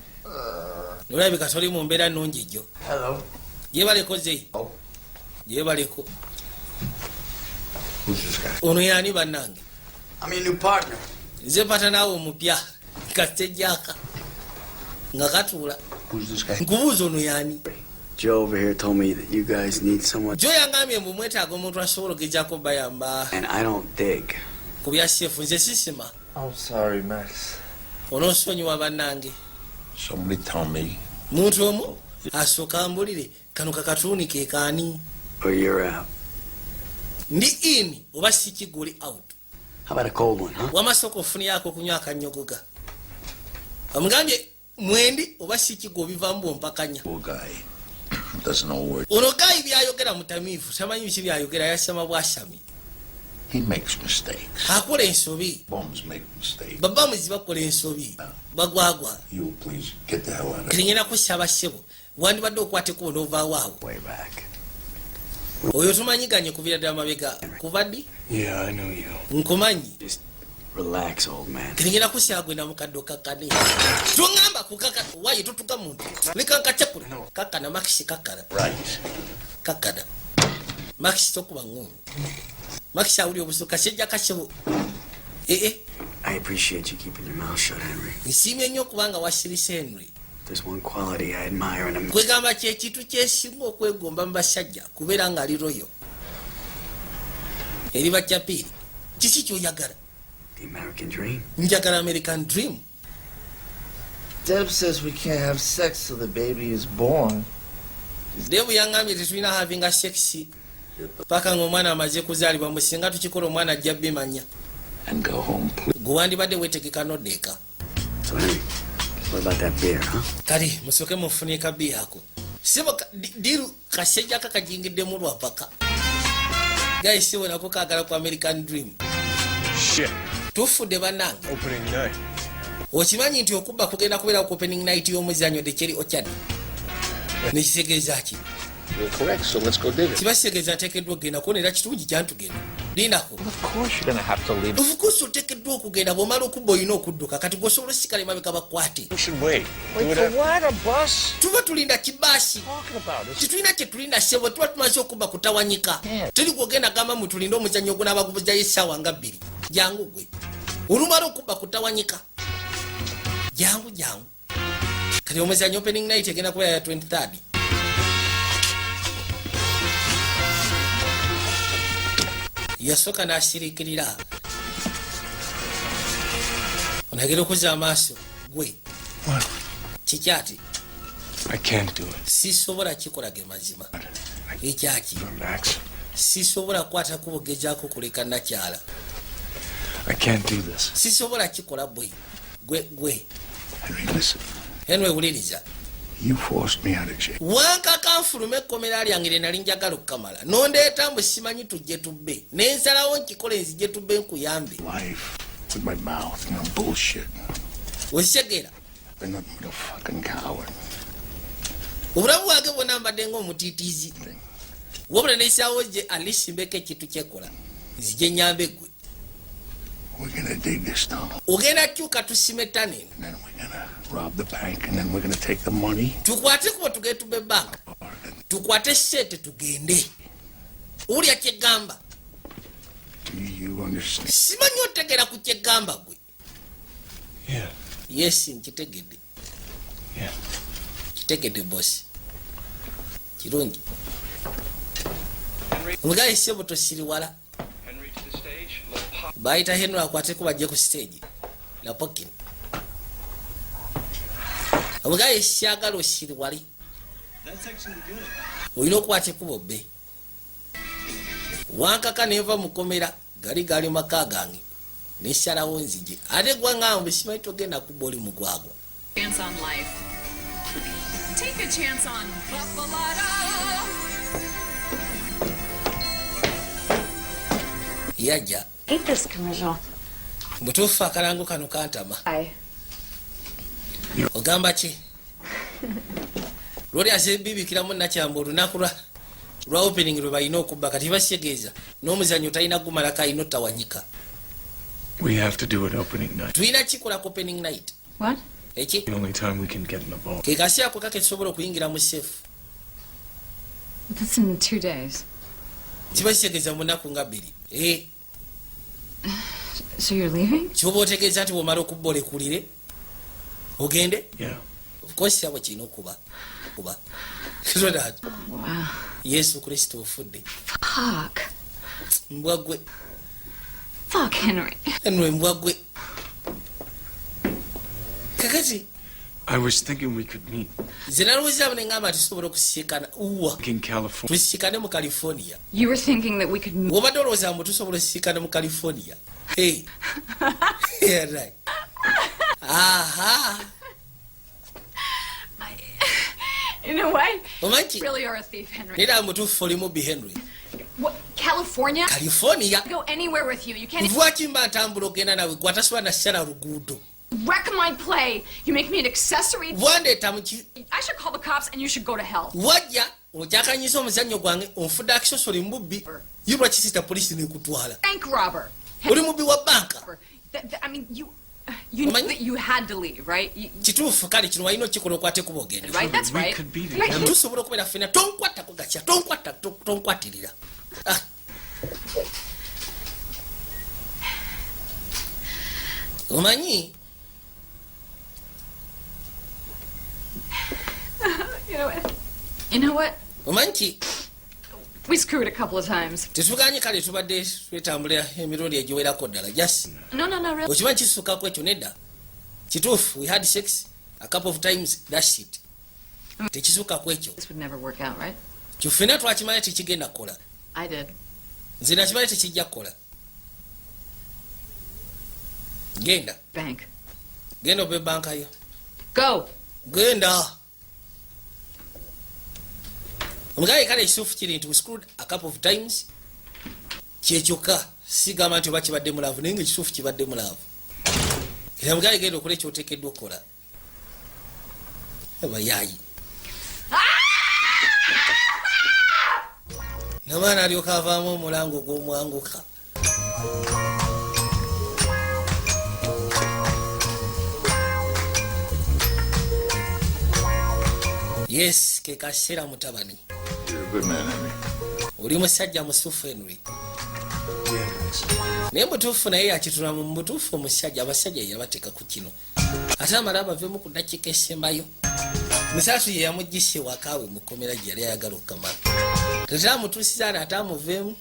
Nolabika toli mu mbeera nnungi jjo. Hello. Gyebaleko ze gyebaleko. Who's this guy? Ono yani bannange? I'm your new partner. Nze pata naawe omupya kasejjaka nga katuula. Who's this guy? Nkubuuza ono yani? Joe over here told me that you guys need someone, Jo yangambye mbu mwetaaga omuntu asobola ogezaako bayamba. And I don't dig. Ku bya safe nze sisima. I'm sorry, Max. Onoosonyiwa bannange. Somebody tell me. Muntu omu asooka ambulire kano kakatuuni ke kaani. Or you're out. Ndi in oba sikiguli out. How about a cold one, huh? Wamasooka ofuniyako okunywa akanyogoga amugambye mwendi oba sikigo obivaamu bwompakanya. Poor guy. Doesn't know a word. Ono guy byayogera mutamiivu tamanyi biki byayogera yasama bwasami. He makes mistakes. Akola ensobi. Bums make mistakes. Babamuzi bakola ensobi bagwagwa. You please get the hell out of Kati ngenda kusaba ssebo wandibadde okwata ekkubo n'ovaawo awo. Way back. Oyo tumanyiganye kuviira ddala mabega kuva ddi? Yeah, I know you. Nkumanyi. Relax, old man. Kati ngenda kusaba gwe namukadde okakkane toŋŋamba kukaka wayi totuka muntu leka nkacakule kakkana Maxi kakkana. Right. Kakkana Maxi tokuba ŋŋungu Maxi awuli obusu kasejja kasebo ee. I appreciate you keeping your mouth shut, Henry. Nsiimye nnyo okubanga wasirise Henry. There's one quality I admire in a man. Kwegamba kyekintu kyesinga okwegomba mu basajja kubeera nga ali loyal eri bakyapiiri kiki kyoyagala? The American dream. Njagala American dream. Deb says we can't have sex till the baby is born. Deb yaŋŋambye tetulina havinga sex paka ng'omwana amaze kuzaalibwa mu singa tukikola omwana ajja bimanya. And go home, please. Gwe wandibadde weetegeka nodda eka. So, Henry, what about that beer, huh? Kale musooke mufune kabiya ako sibo deal kasejja kakajingiddemu lwapaka guy sibo nako kaagala ku American dream. Shit. Tufudde bannange. Opening night. Okimanyi nti okubba kugenda kubeera ku opening night y'omuzannyo Tekyeri Ochad nekitegeeza ki? You're correct, so let's go dig it. Kiba kitegeeza nteekeddwa okugenda kuona era kirungi kyantugenda lindako. Of course you're gonna have to leave. Of course oteekeddwa okugenda bw'omala okubba olina okudduka kati gweosobola osikala emabega bakwate. We should wait. Wait for what? A bus? Tuba tulinda kibaasi. Talking about it. Tetulina kye tulinda ssebo tuba tumaze okubba kutawanyika teri gwogenda gamba mu tulinde omuzannyo ogunaaba gubuzayo essaawa nga 2 jangu gwe olumala okubba kutawanyika jangu jangu kati omuzannyo opening night egenda kubeera ya 23rd. Yasooka n'asiriikirira onagera okuzza amaaso gwe. What? Kikyati? I can't do it. Sisobola kikola ge mazima ekyaki? Max. Sisobola kukwata kubugezaako kuleka nakyala. I can't do this. Sisobola kikola bwe gwe gwe. Henry, listen. Henry wuliriza. You forced me out of jail. Wankaka nfulume ekkomera lyange lye nali njagala okukamala nondeeta mbu simanyi tujje tubbe nensalawo nkikole nzije tubbe nkuyambe. Life with my mouth, no bullshit. Okitegeera? Been nothing but a fucking coward. Obulamu bwange bwonna mbadde ng'omutiitiizi wabula nesaawo gye alisimbeko ekintu kyekola nzije nyambe gwe. We're gonna dig this tunnel. Ogenda kyuka tusime tunnel eno. And then we're gonna rob the bank, and then we're gonna take the money. Tukwate kuba tugende tubbe banka tukwate sente tugende owulira kyegamba. Do you understand? Simanyi otegeera ku kyegamba gwe. Yeah. Yes nkitegedde. Yeah. Kitegedde bosi kirungi omugaye sebo tosiriwala. Henry to the stage. Little pop. Bayita Henry akwateko bajje ku stage napokin omugaye syagala osiriwale. That's actually good. Olina okukwata ekkubo bbe wankaka nenva mukomera gali gali maka gange. Nesalawo nzije, ate gwaŋŋamba simanyi togenda kubba, oli mugwagwa. Chance on life. Take a chance on Buffalotto. Yajja. Hate this commercial. Mutuufu, akalango kano kantama. Hi. Ogamba ki lwoli azebibikiramu nakyamba olunaku lwa opening lwe balina okubba. Kati bakitegeeza n'omuzannyo talina gumalako, alina otawanyika. We have to do it opening night. Tulina kikola ku opening night. What? Eki? The only time we can get in the vault. Ke kaseera kokka ketusobola okuyingira mu safe. That's in 2 days. Kiba kitegeeza mu nnaku nga 2. Eh, So you're leaving? Kyoba otegeeza nti bwomala okubba olekulire ogende? Yeah. Of course, abo kirina okuba kuba. Ronald, Wow. Yesu Kristo, ofudde. Fuck. Mbwa gwe. Fuck, Henry. Henry, mbwa gwe. Kakati I was thinking we could meet nze nalowoozamu ne ŋŋamba tusobola okusisikana uwa in California. Tusisikane mu California. You were thinking that we could. Wobadde olowooza mbu tusobola okusisikana mu California. Hey. Yeah, right. Aha. You know what? Omanyi ki? You really are a thief, Henry. Nera mutuufu oli mubbi, Henry. What? California? California? Go anywhere with you. You can't Lwaki mba ntambula ogenda nawe gwe atasobola nasala luguudo? wreck my play. You make me an accessory. Wandeeta mu ki? I should call the cops and you should go to hell. Wajja okyakanyisa omuzannyo gwange, onfudde accessory. Mubbi ye, lwaki sita polisi nekutwala? Bank robber. Oli mubbi wa banka. I mean, you knew that you had to leave, right? You, Kituufu, kale kino walina okikola, okwate kuba ogende. Right? That's right. Right. Tusobola okubeera ffena. Tonkwatako gakya, tonkwata, tonkwatirira. Ah. Omanyi You know what? You know what? Omanyi ki? We screwed a couple of times. Tetuganye, kale tubadde twetambulira emirundi egiwerako ddala just No, really. Okimanyi kisukako ekyo? Nedda, kituufu, we had sex a couple of times, that's it. Tekisukako ekyo. This would never work out, right? Kyofena twakimanya tekigenda kukola. I did. Nze nakimanya tekijja kukola. Genda. Bank. Genda oba ebanka yo. Go. Genda. Omugaye, kale ekituufu kiri nti we screwed a couple of times, kyekyokka. Sigamba nti oba kibadde mu love, naye nga ekituufu kibadde mu love. Era mugaye, genda okola ekyoteekeddwa okukola. Abayaayi namaana alyoka avaamu omulango ogw'omwanguka. Yes, ke kaseera mutabani. You're a good man, Henry. Oli musajja musufu, Henry. Naye mutuufu, naye yakitula mu mutuufu. Omusajja, abasajja yabateeka ku kino, ate amala abavemu ku ddakiika esembayo. Musaasu ye yamugisa ewakaabwe mukomera gye yali ayagala okukamala, tete amutuusiza ano, ate amuveemu.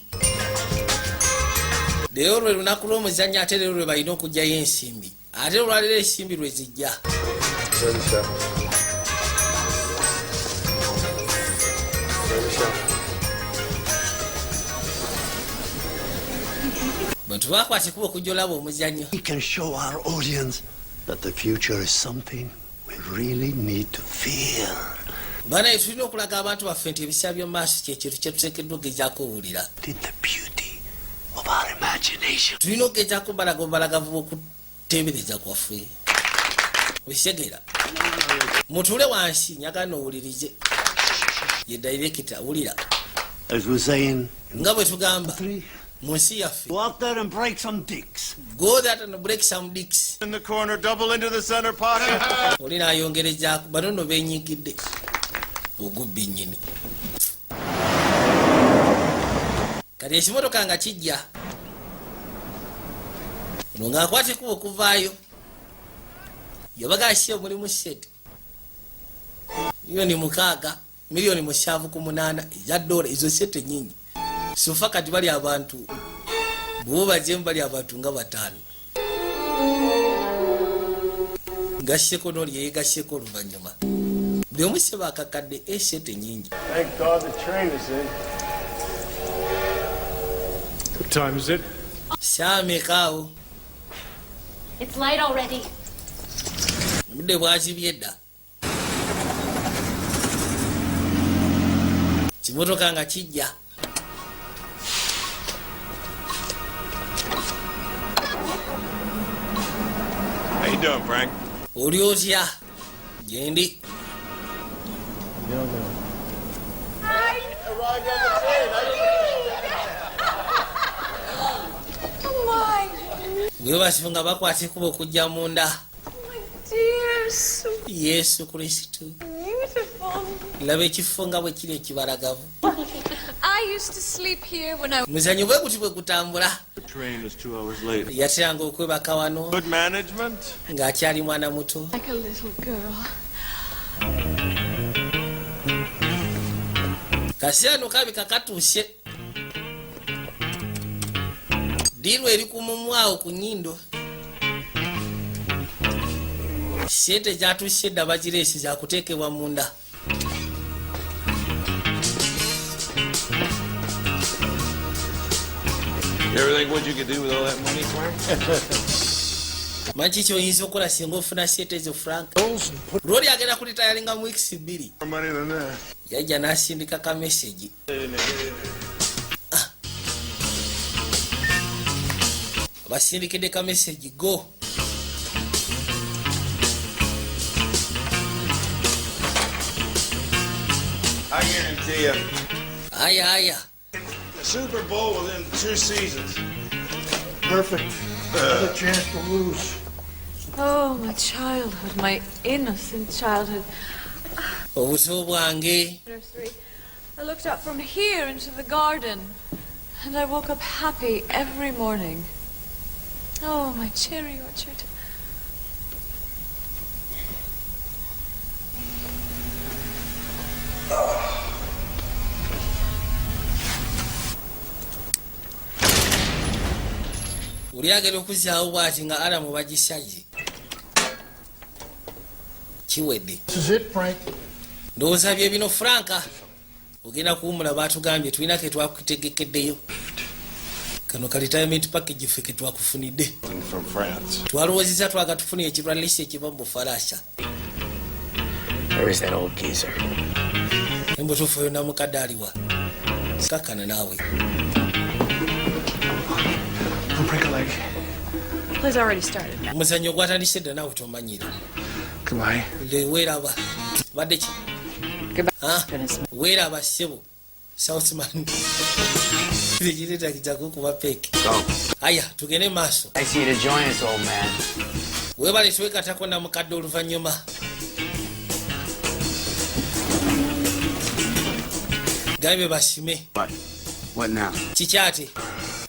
Leero lwe lunaku lw'omuzannyo, ate leero lwe balina okugjayo ensimbi, ate olwaleero ensimbi lwe zijja. 37. 37. Bantu bakwata ekuba okujja olaba omuzannyo. We can show our audience that the future is something we really need to feel. Banaye, tulina okulaga abantu baffe nti ebiseera by'omu maaso kyekintu kyetuteekeddwa okugezaako owulira. In the beauty of our imagination. Tulina okugezaako balaga obubalagavu bw'okuteebereza kwaffe. Okitegeera? Mutuule wansi, njagala nowulirize. Ye director, wulira. As we're saying, Nga bwe tugamba mu nsi yaffe, go out there and break some dicks. Go that and break some dicks. In the corner, double into the center pocket. Oli nayongerezaako, bano nno benyigidde ogubbi nnyini. Kati ekimotoka nga kijja, ono ng'akwata ekuba okuvaayo, yabaga asiye omulimu sente 6 miliyoni, 78 miliyoni eza dola. Ezo sente nyingi. Sofa kati bali abantu bwe bazemu, bali abantu nga bataano, gasseko n'oli yeyegasseko oluvannyuma. Buli omu seba akakadde, esente nyingi. Thank God the train is in. What time is it? Saamekaawo. It's light already. Obudde bwazibye dda. Kimotoka nga kijja. How you doing, Frank? Oli otya? Gyendi. Oh my Bwe nga bakwata ekkubo okujja munda. dear, so Yesu Kristo. beautiful. Laba ekifo nga bwe kiri ekibalagavu. I used to sleep here when I Muzanyo bwe guti bwe gutambula. The train was 2 hours late. Yateranga okwebaka wano Good management. ng'akyali mwana muto. Like a little girl. Kaseera no kabika katuuse. Diirwa eri ku mumwawo ku nnyindo. Sente zatuuse dda, bagireesi zakuteekebwa munda. You ever think what you could do with all that money, Frank? Manyi kyoyinza okukola singa ofuna sente ezo, Frank? Lwoli agenda kulitayalinga mu weeks 2. More money than that. Yajja n'asindika ka message. Ah. Basindikidde ka message go. I guarantee you, Aya aya. the Super Bowl within two seasons. Perfect. Another chance to lose. Oh, my childhood, my innocent childhood. Obuto bwange. Nursery. I looked up from here into the garden, and I woke up happy every morning. Oh, my cherry orchard. Oli agenda okuzaawo bwati nga alamu bagisaze, kiwedde. This is it, Frank. Ndowooza bye bino, Franka. Ogenda kuwumula, batugambye tulina ke twakutegekeddeyo. Kano ka retirement package ffe ke twakufunidde. From France. Twalowoozezza twagatufunira ekirwalisi ekiva mu Bufalansa. Where is that old geezer? Embutuufu oyo namukadde aliwa? Kakkana naawe. Don't break a leg. Play's already started. Omuzannyo gwatandise dda, naawe tomanyira. Goodbye. Le weeraba badde ki? Ah, weeraba ssebo Southman, tekireetakizakukuba peeki. Aya, tugende maaso. I see you to join us, old man. Weebale twekatako namukadde oluvannyuma. Gambye basime. What? What now? Kikyate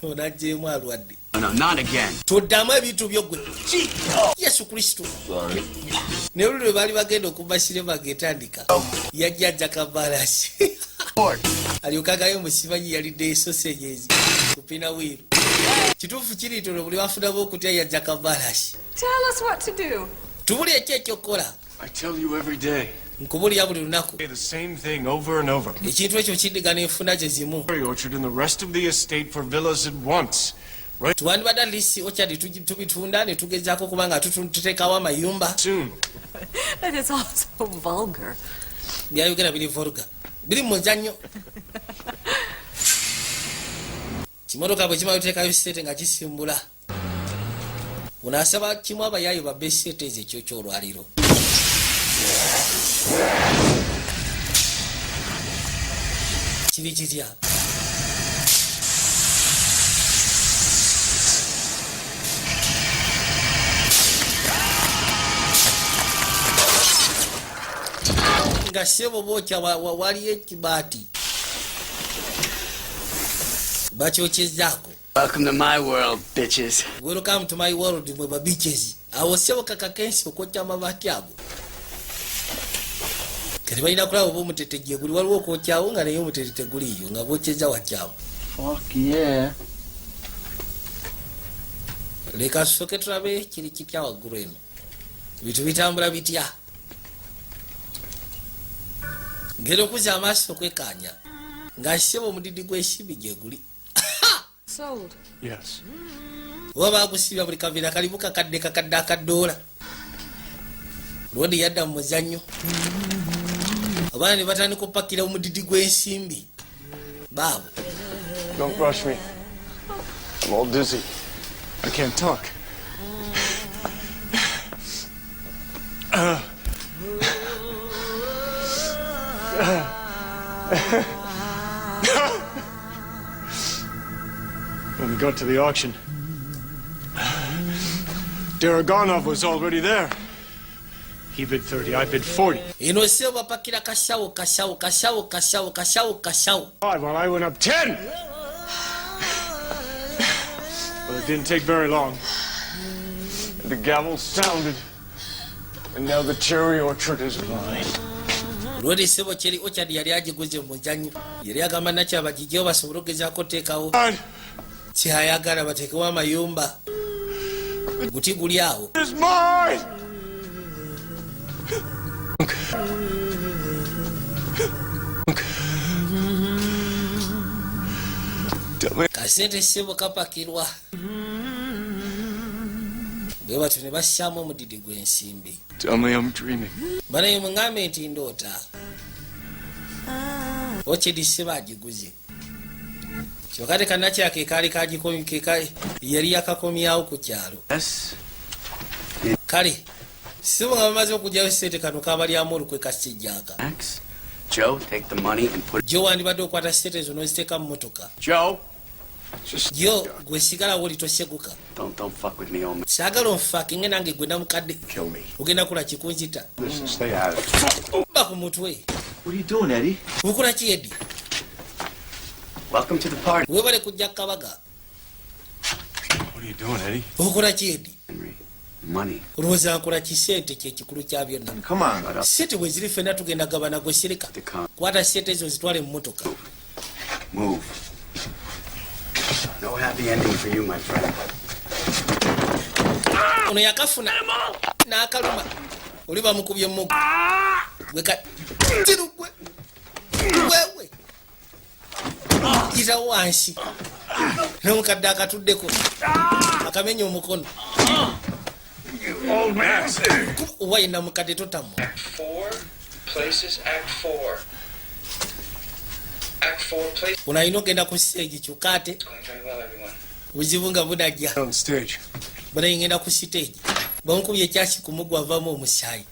onajjeemu alwadde. No, not again. Toddamu ebintu byo gwe. Yesu Kristo! Ne luli lwe baali bagenda okuba sinema getandika, yajja ajja kabalasi alyoka agayo musimanyi yalidde esosenyezi kupina wiiru. Kituufu kiri ntono buli bafunamu okutya yajja kabalasi. Tell us what to do. Tubuli eki ekyokukola. I tell you every day. Nkubulira buli lunaku. Say the same thing over and over. Ekintu ekyo kiddigana enfuna gye zimu. Cherry orchard and the rest of the estate for villas at once. Right Twandibadde lisi okyali tubitunda ne tugezaako kuba nga tuteekawo amayumba. Soon. That is all so vulgar. Byayogera biri vulgar, biri mu muzannyo. Kimotoka bwe kimala oteekayo sente nga kisimbula, ono asaba kimu abayaayo babbe sente ezo ekyo kyolwaliro. Kiri kitya? Nga sebo bookya waliyo ekibaati bakyokyezaako. Welcome to my world, bitches. Welcome to my world, mwe ba bitches. Awo sebo kakakensi okwokya amabaati ago kati balina kulaba oba omutete gye guli. Waliwo okwokyawo nga naye omutete teguliiyo nga bokyeza wakyawo. Fuck yeah. Leka tusooke tulabe kiri kitya waggulu eno, bintu bitambula bitya. Ngenda okuzza amaaso okwekaanya nga ssebo omudidi gw'ensimbi gye guli. Sold. Yes. Oba bagusibya buli kaveera kalimu kakadde kakadde akadoola. Lwodi yadda mu muzannyo, abaana ne batandika okupakira omudidi gw'ensimbi baabo. Don't rush me. I'm all dizzy. I can't talk. When we got to the auction, Daraganov was already there. He bid 30, I bid 40. Eno sebo bapakira kasawo kasawo kasawo kasawo kasawo kasawo. Five, well, I went up 10. But it didn't take very long. The gavel sounded, and now the cherry orchard is mine. Lwodi sebo cherry orchard yali agiguze mu muzannyo, yali agamba nakyaba gijjewo basobole okugezaako oteekawo kyayagala, bateekewo amayumba, guti guli awo. Is mine! Kasente sebo kapakirwa bwe batyo ne bassaamu omudidi gw'ensimbi. Tell me I'm dreaming. Banaye muŋŋambe nti ndoota. Orchard sebo agiguze, kyokka te kannakyake kaali yali yakakomyawo ku kyalo. Kale sebo nga bamaze okugyayo ssente, kano kabalyamu olukwe kasijjaka. Max, Joe, take the money and put Jo, wandibadde okwata ssente ezo n'oziteeka mu mmotoka. Joe. Jo, gwe sigalawo oli toseguka. Don't fuck with me, old man. Saagala onfakinge nange gwe namukadde. Kill me. Ogenda kula kikunzita. Listen, stay out of it. Ba ku mutwe. What are you doing, Eddie? Okola ki, Eddie? Welcome to the party. Webale kujja kabaga. What are you doing, Eddie? Okola ki, Eddie? Henry, money. Olowooza nkola ki? Sente kyekikulu kya byonna. Come on. Sente bwe ziri ffenna tugenda gabana. Gwe sirika, kwata sente ezo zitwale mu mmotoka. Move. No happy ending for you, my friend. Ono yakafuna n'akaluma, oli bamukubye mugu gwe katiru gwe wewe yitawo wansi n'omukadde akatuddeko akamenya omukono. Old man. Owa yenna mukadde totamwa. Four places, act four. Act four places. Ono alina okgenda ku stage, kyokka ate Going very well, everyone. buzibu nga bunajja. On stage. Banaye ngenda ku stage, bamukubye ekyasi ku muggu, avaamu omusaayi.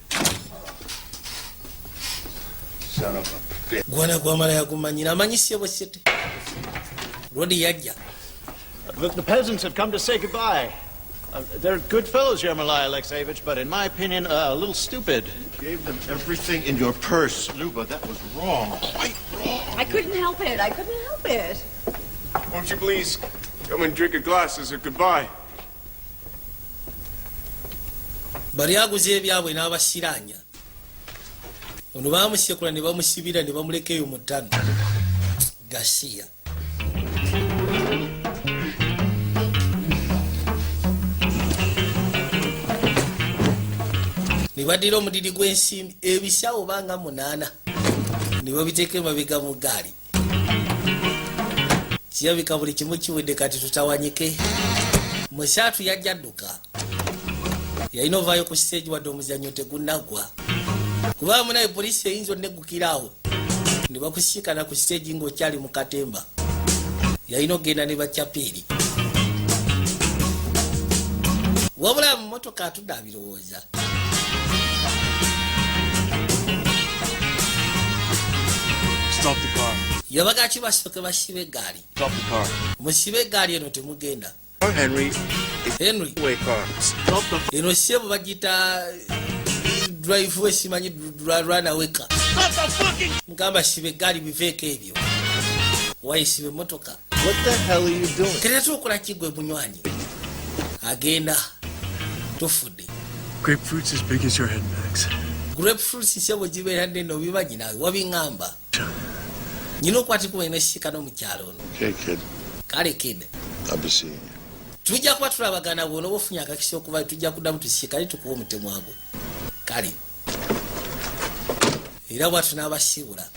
Son of a bitch. Gwana gwamala yagumanyira amanyi sebo sete rodi yajja. The peasants have come to say goodbye. They're good fellows, Yermolai Alexeyevich, but in my opinion, a little stupid. You gave them everything in your purse, Luba. That was wrong. Quite wrong. I couldn't help it. I couldn't help it. Won't you please come and drink a glass as a goodbye? Bali aguze ebyabwe n'abasiranya. Ono bamusekula ne bamusibira ne bamuleka eyo mu ttano gasiya. Ne baddira omudidi gw'ensimbi ebisawo banga 8 ne babiteeka emabega mu ggaali. Kirabika buli kimu kiwedde, kati tutawanyike. Musaatu yajja adduka, yalina ovaayo ku stage wadde omuzannyo tegunaggwa, kubanga munaye poliisi eyinza oneggukiraawo ne bakusiikana ku stage ng'okyali mu katemba. Yalina okgenda ne bacapiiri, wabula mu motoka atudde abirowooza. Stop the car. Yabaga ki basooke basibe eggaali. Stop the car. Musibe eggaali eno, temugenda. Henry. Henry. Way car. Stop the Eno sebo bagiyita drive way, simanyi runaway car. Stop the fucking Mugamba sibe eggaali, biveeko ebyo, wayisiba emmotoka. What the hell are you doing? Kati okola ki gwe munywanyi? Agenda tufudde. Grapefruit's as big as your head, Max. Grapefruits sebo gibeera nnene, obimanyi naawe wabiŋŋamba. Nyina okwatikuba nesika n'omukyalo ono. Okay, kid. Kale kid. I'll be seeing you. Tujja kuba tulabagana. Bwona oba ofunye akakisa okuva, tujja kuddamu tusiikale tukuwa omutemu gwo. Kale era bwatu n'abasiibula,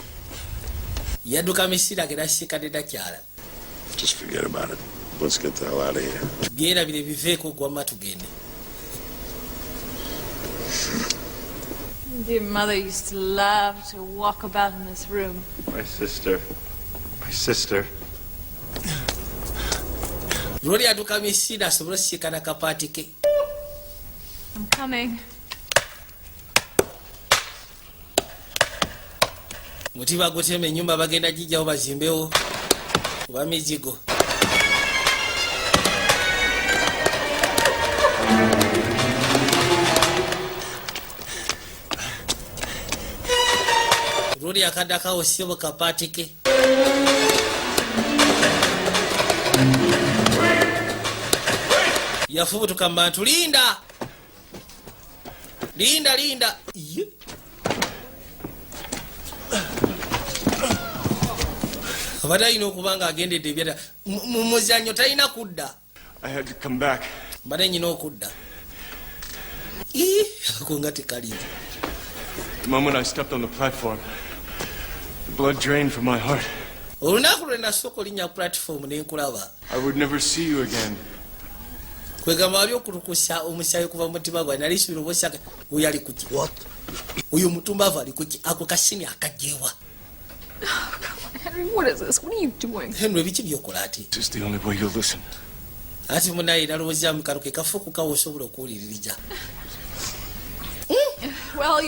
yadduka misiri agenda siikadde nakyala. Just forget about it. Let's get the hell out of here. Byerabire, biveeko, gwamma tugende. Dear mother used to love to walk about in this room. My sister. My sister. Lwoli atuuka misinde asobole osisikana kapaati ke. I'm coming. Muti bagutema, ennyumba bagenda gijjawo bazimbewo oba mizigo. Lwoli akaddakawo sibo kapaati ke. Yafubutuka mu bantu. Linda, linda, linda. Ye. Abadde alina okuba nga agendedde ebyada mu muzannyo, talina kudda. I had to come back. Mbadde nyina okudda. Ii, ako nga tekaliyo. The moment I stepped on the platform, the blood drained from my heart. Olunaku lwe nasooka olinnya platform nenkulaba. I would never see you again. Kwegamba wali okulukusa omusaayi okuva mu mutima gwawe, nali subira oba osaka. Oyo ali kuki? Oyo omutumbavu ali kuki? Ako kasini akajjewa. Henry, what is this? What are you doing? Henry, biki byokola ati? This is the only way you'll listen. Ati munaye nalowooza kano ke kafuuku kawo osobola okuwuliririza. Well,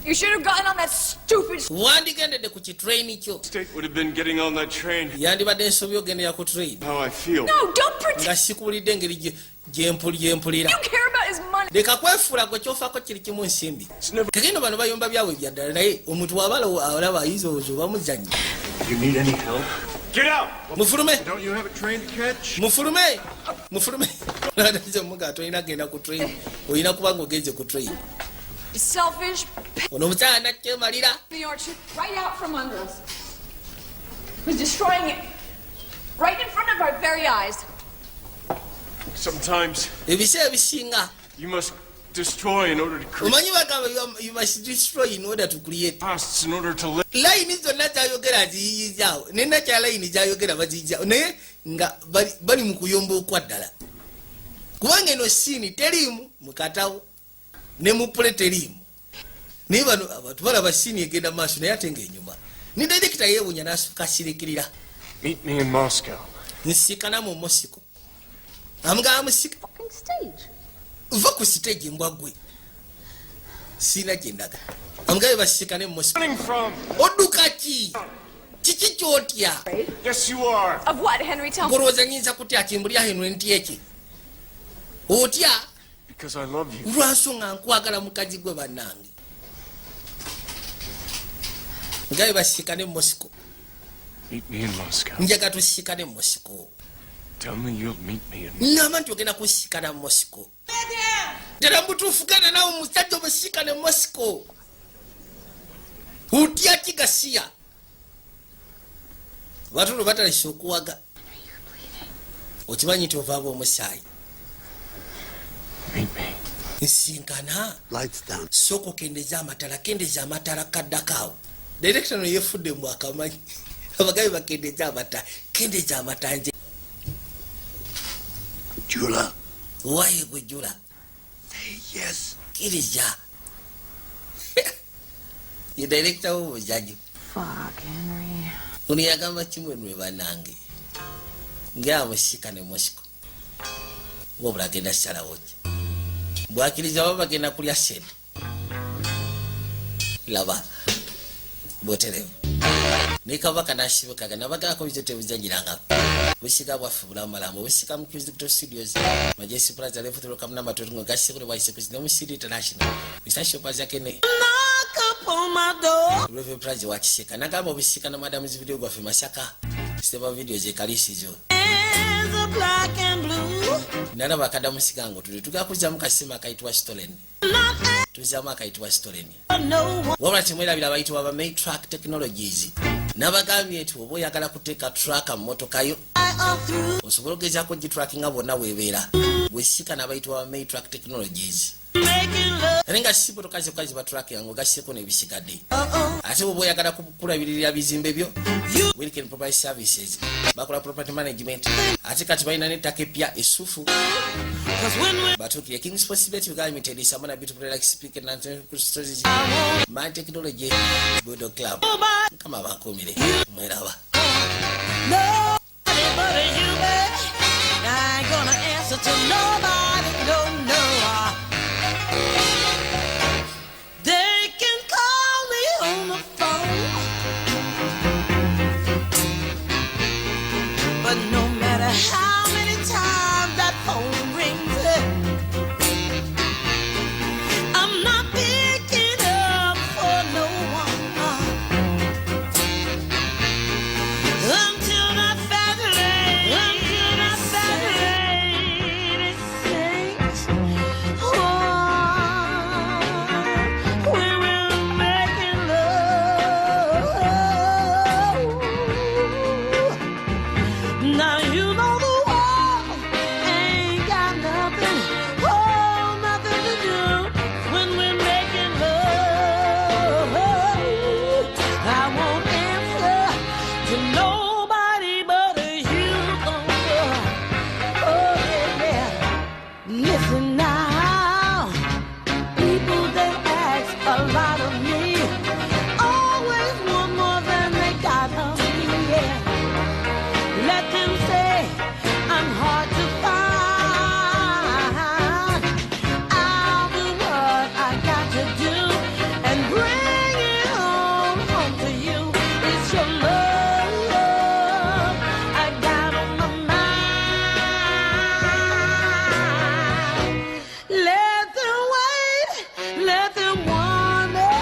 you should have gotten on that stupid. Wandigendedde ku kitrain kyo. Mistake would have been getting on that train. Yandibadde ensobi ogendera ku train. How I feel. No, don't pretend. Nga sikuwulidde engeri gyempulira. You care about his money. Leka kwefuula gwe, kyofaako kiri kimu nsimbi. Kagendo bano bayomba byabwe byaddala, naye omuntu wabala alaba ayinza owoza oba muzannyi. You need any help? Get out! Mufulume. Don't you have a train to catch? Mufulume, mufulume. Muga tolina genda ku train, olina kuba nga ogenze ku train. Selfish, Ono omukyala nakyemalira. the orchard right out from under us. Was destroying it right in front of our very eyes. Sometimes Ebiseera ebisinga you must destroy in order to create. Omanyi bagamba you must destroy in order to create. Costs in order to live. Layini zonna zayogera aziyiyizaawo, nenakya layini zayogera baziyizaawo, naye nga bali mu kuyomba okwaddala, kubanga eno scene teriimu mukatawo ne mu play teriimu, naye bano abantu balaba scene egenda maaso, naye ate nga enyuma ne director yeewunya n'asuka asirikirira. Meet me in Moscow. Nsikana mu Mosiko. Amugamba musika Stage. Va ku stage, mbwa gwe, siina gyendaga. Amugabe basikane mu Mosiko. Running from? Odduka ki? Kiki kyotya? Yes, you are. Of what, Henry? Tell me. Ngolowooza nyinza kutya kimbulya Henry nti eki otya? Because I love you. Lwansonga nkwagala, mukazi gwe. Bannange, ngabe basikane mu Mosiko. Meet me in Moscow. Njaga tusikane mu Mosiko. Tell me you'll meet me in Ŋŋamba nti ogenda kusikana mu Mosiko. Ddala mubutuufu genda nawe omusajja omusikane mu Mosiko. Otya kigasiya? Batulo batalisa okuwaga. Okimanyi nti ovaaba omusaayi? Meet me. Nsinkana. Lights down. Sooka okendeza amatala, kendeza amatala kaddako awo. Director no yefudde mu akamanyi abagabe bakendeza amata, kendeza amata nze. Jula. Waye gwe Jula. Say yes. Kkiriza. Ye director w'obuzanyo. Fuck, Henry. Ono yagamba kimwe nwe bannange ngaamusika ne Mosiko, wabula agenda salawo ki bwakiriza baba bagenda kulya sente. Laba boterevu ne kabaka nasibikaga nabagako bizo tebuzanyiranga. Busika bwaffe bulamalamu obusika mu Kizito Studios, Majesty Plaza, level 3, kamna matoto gasikule bwaisekuzi ne mu City International Bisasho Pazakene. Knock up on my door. Reve Plaza wakiseka nagamba obusika na Madams Video gwaffe Masaka Steba Video zekalisizo. Hands are black and blue. Nalaba akadamu sigango tuli tugakuzamu kasima akayitibwa Stolen. Tuzamu akayitibwa Stolen. No one. Wabula temwerabira abayitibwa ba Maytrack Technologies. Nabagambye nti oba oyagala kuteeka tracker mu motoka yo All through. osobola ogezaako gitrackinga bwonna bwebeera bwesika n'abayitibwa ba Maytrack Technologies. Ate nga si motoka zokka zibatulaka, nga ogasseko n'ebisigadde. Ate bwoba oyagala kulabiririra bizimbe byo, Wilken Property Services bakola property management. Ate kati balina n'ettaka epya essufu. Batuukire King Sports Bet Uganda Limited, Samona Beauty Products, Pick and Man Technology, Budo Club. Mukama bakuumire, mweraba. Nobody but you, babe. I ain't gonna answer to nobody, no, no. They can call me on the phone, but no matter how many times that phone rings, I'm not picking up for no one. Until that fat lady, until that fat lady sings, oh, we will make it love. Now you know the world ain't got nothing, oh, nothing to do when we're making love. I won't answer to nobody but you. Oh, yeah. Listen now, people they ask a lot of me, always want more than they got of me. Yeah. Let them say I'm hard to find. I'll do what I got to do and bring it home to you. It's your love I got on my mind. Let them wait, let them wonder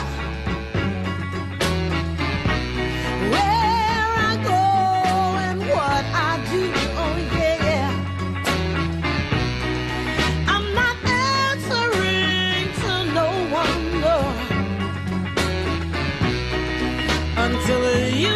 where I go and what I do. Oh yeah. I'm not answering to no one, no, until you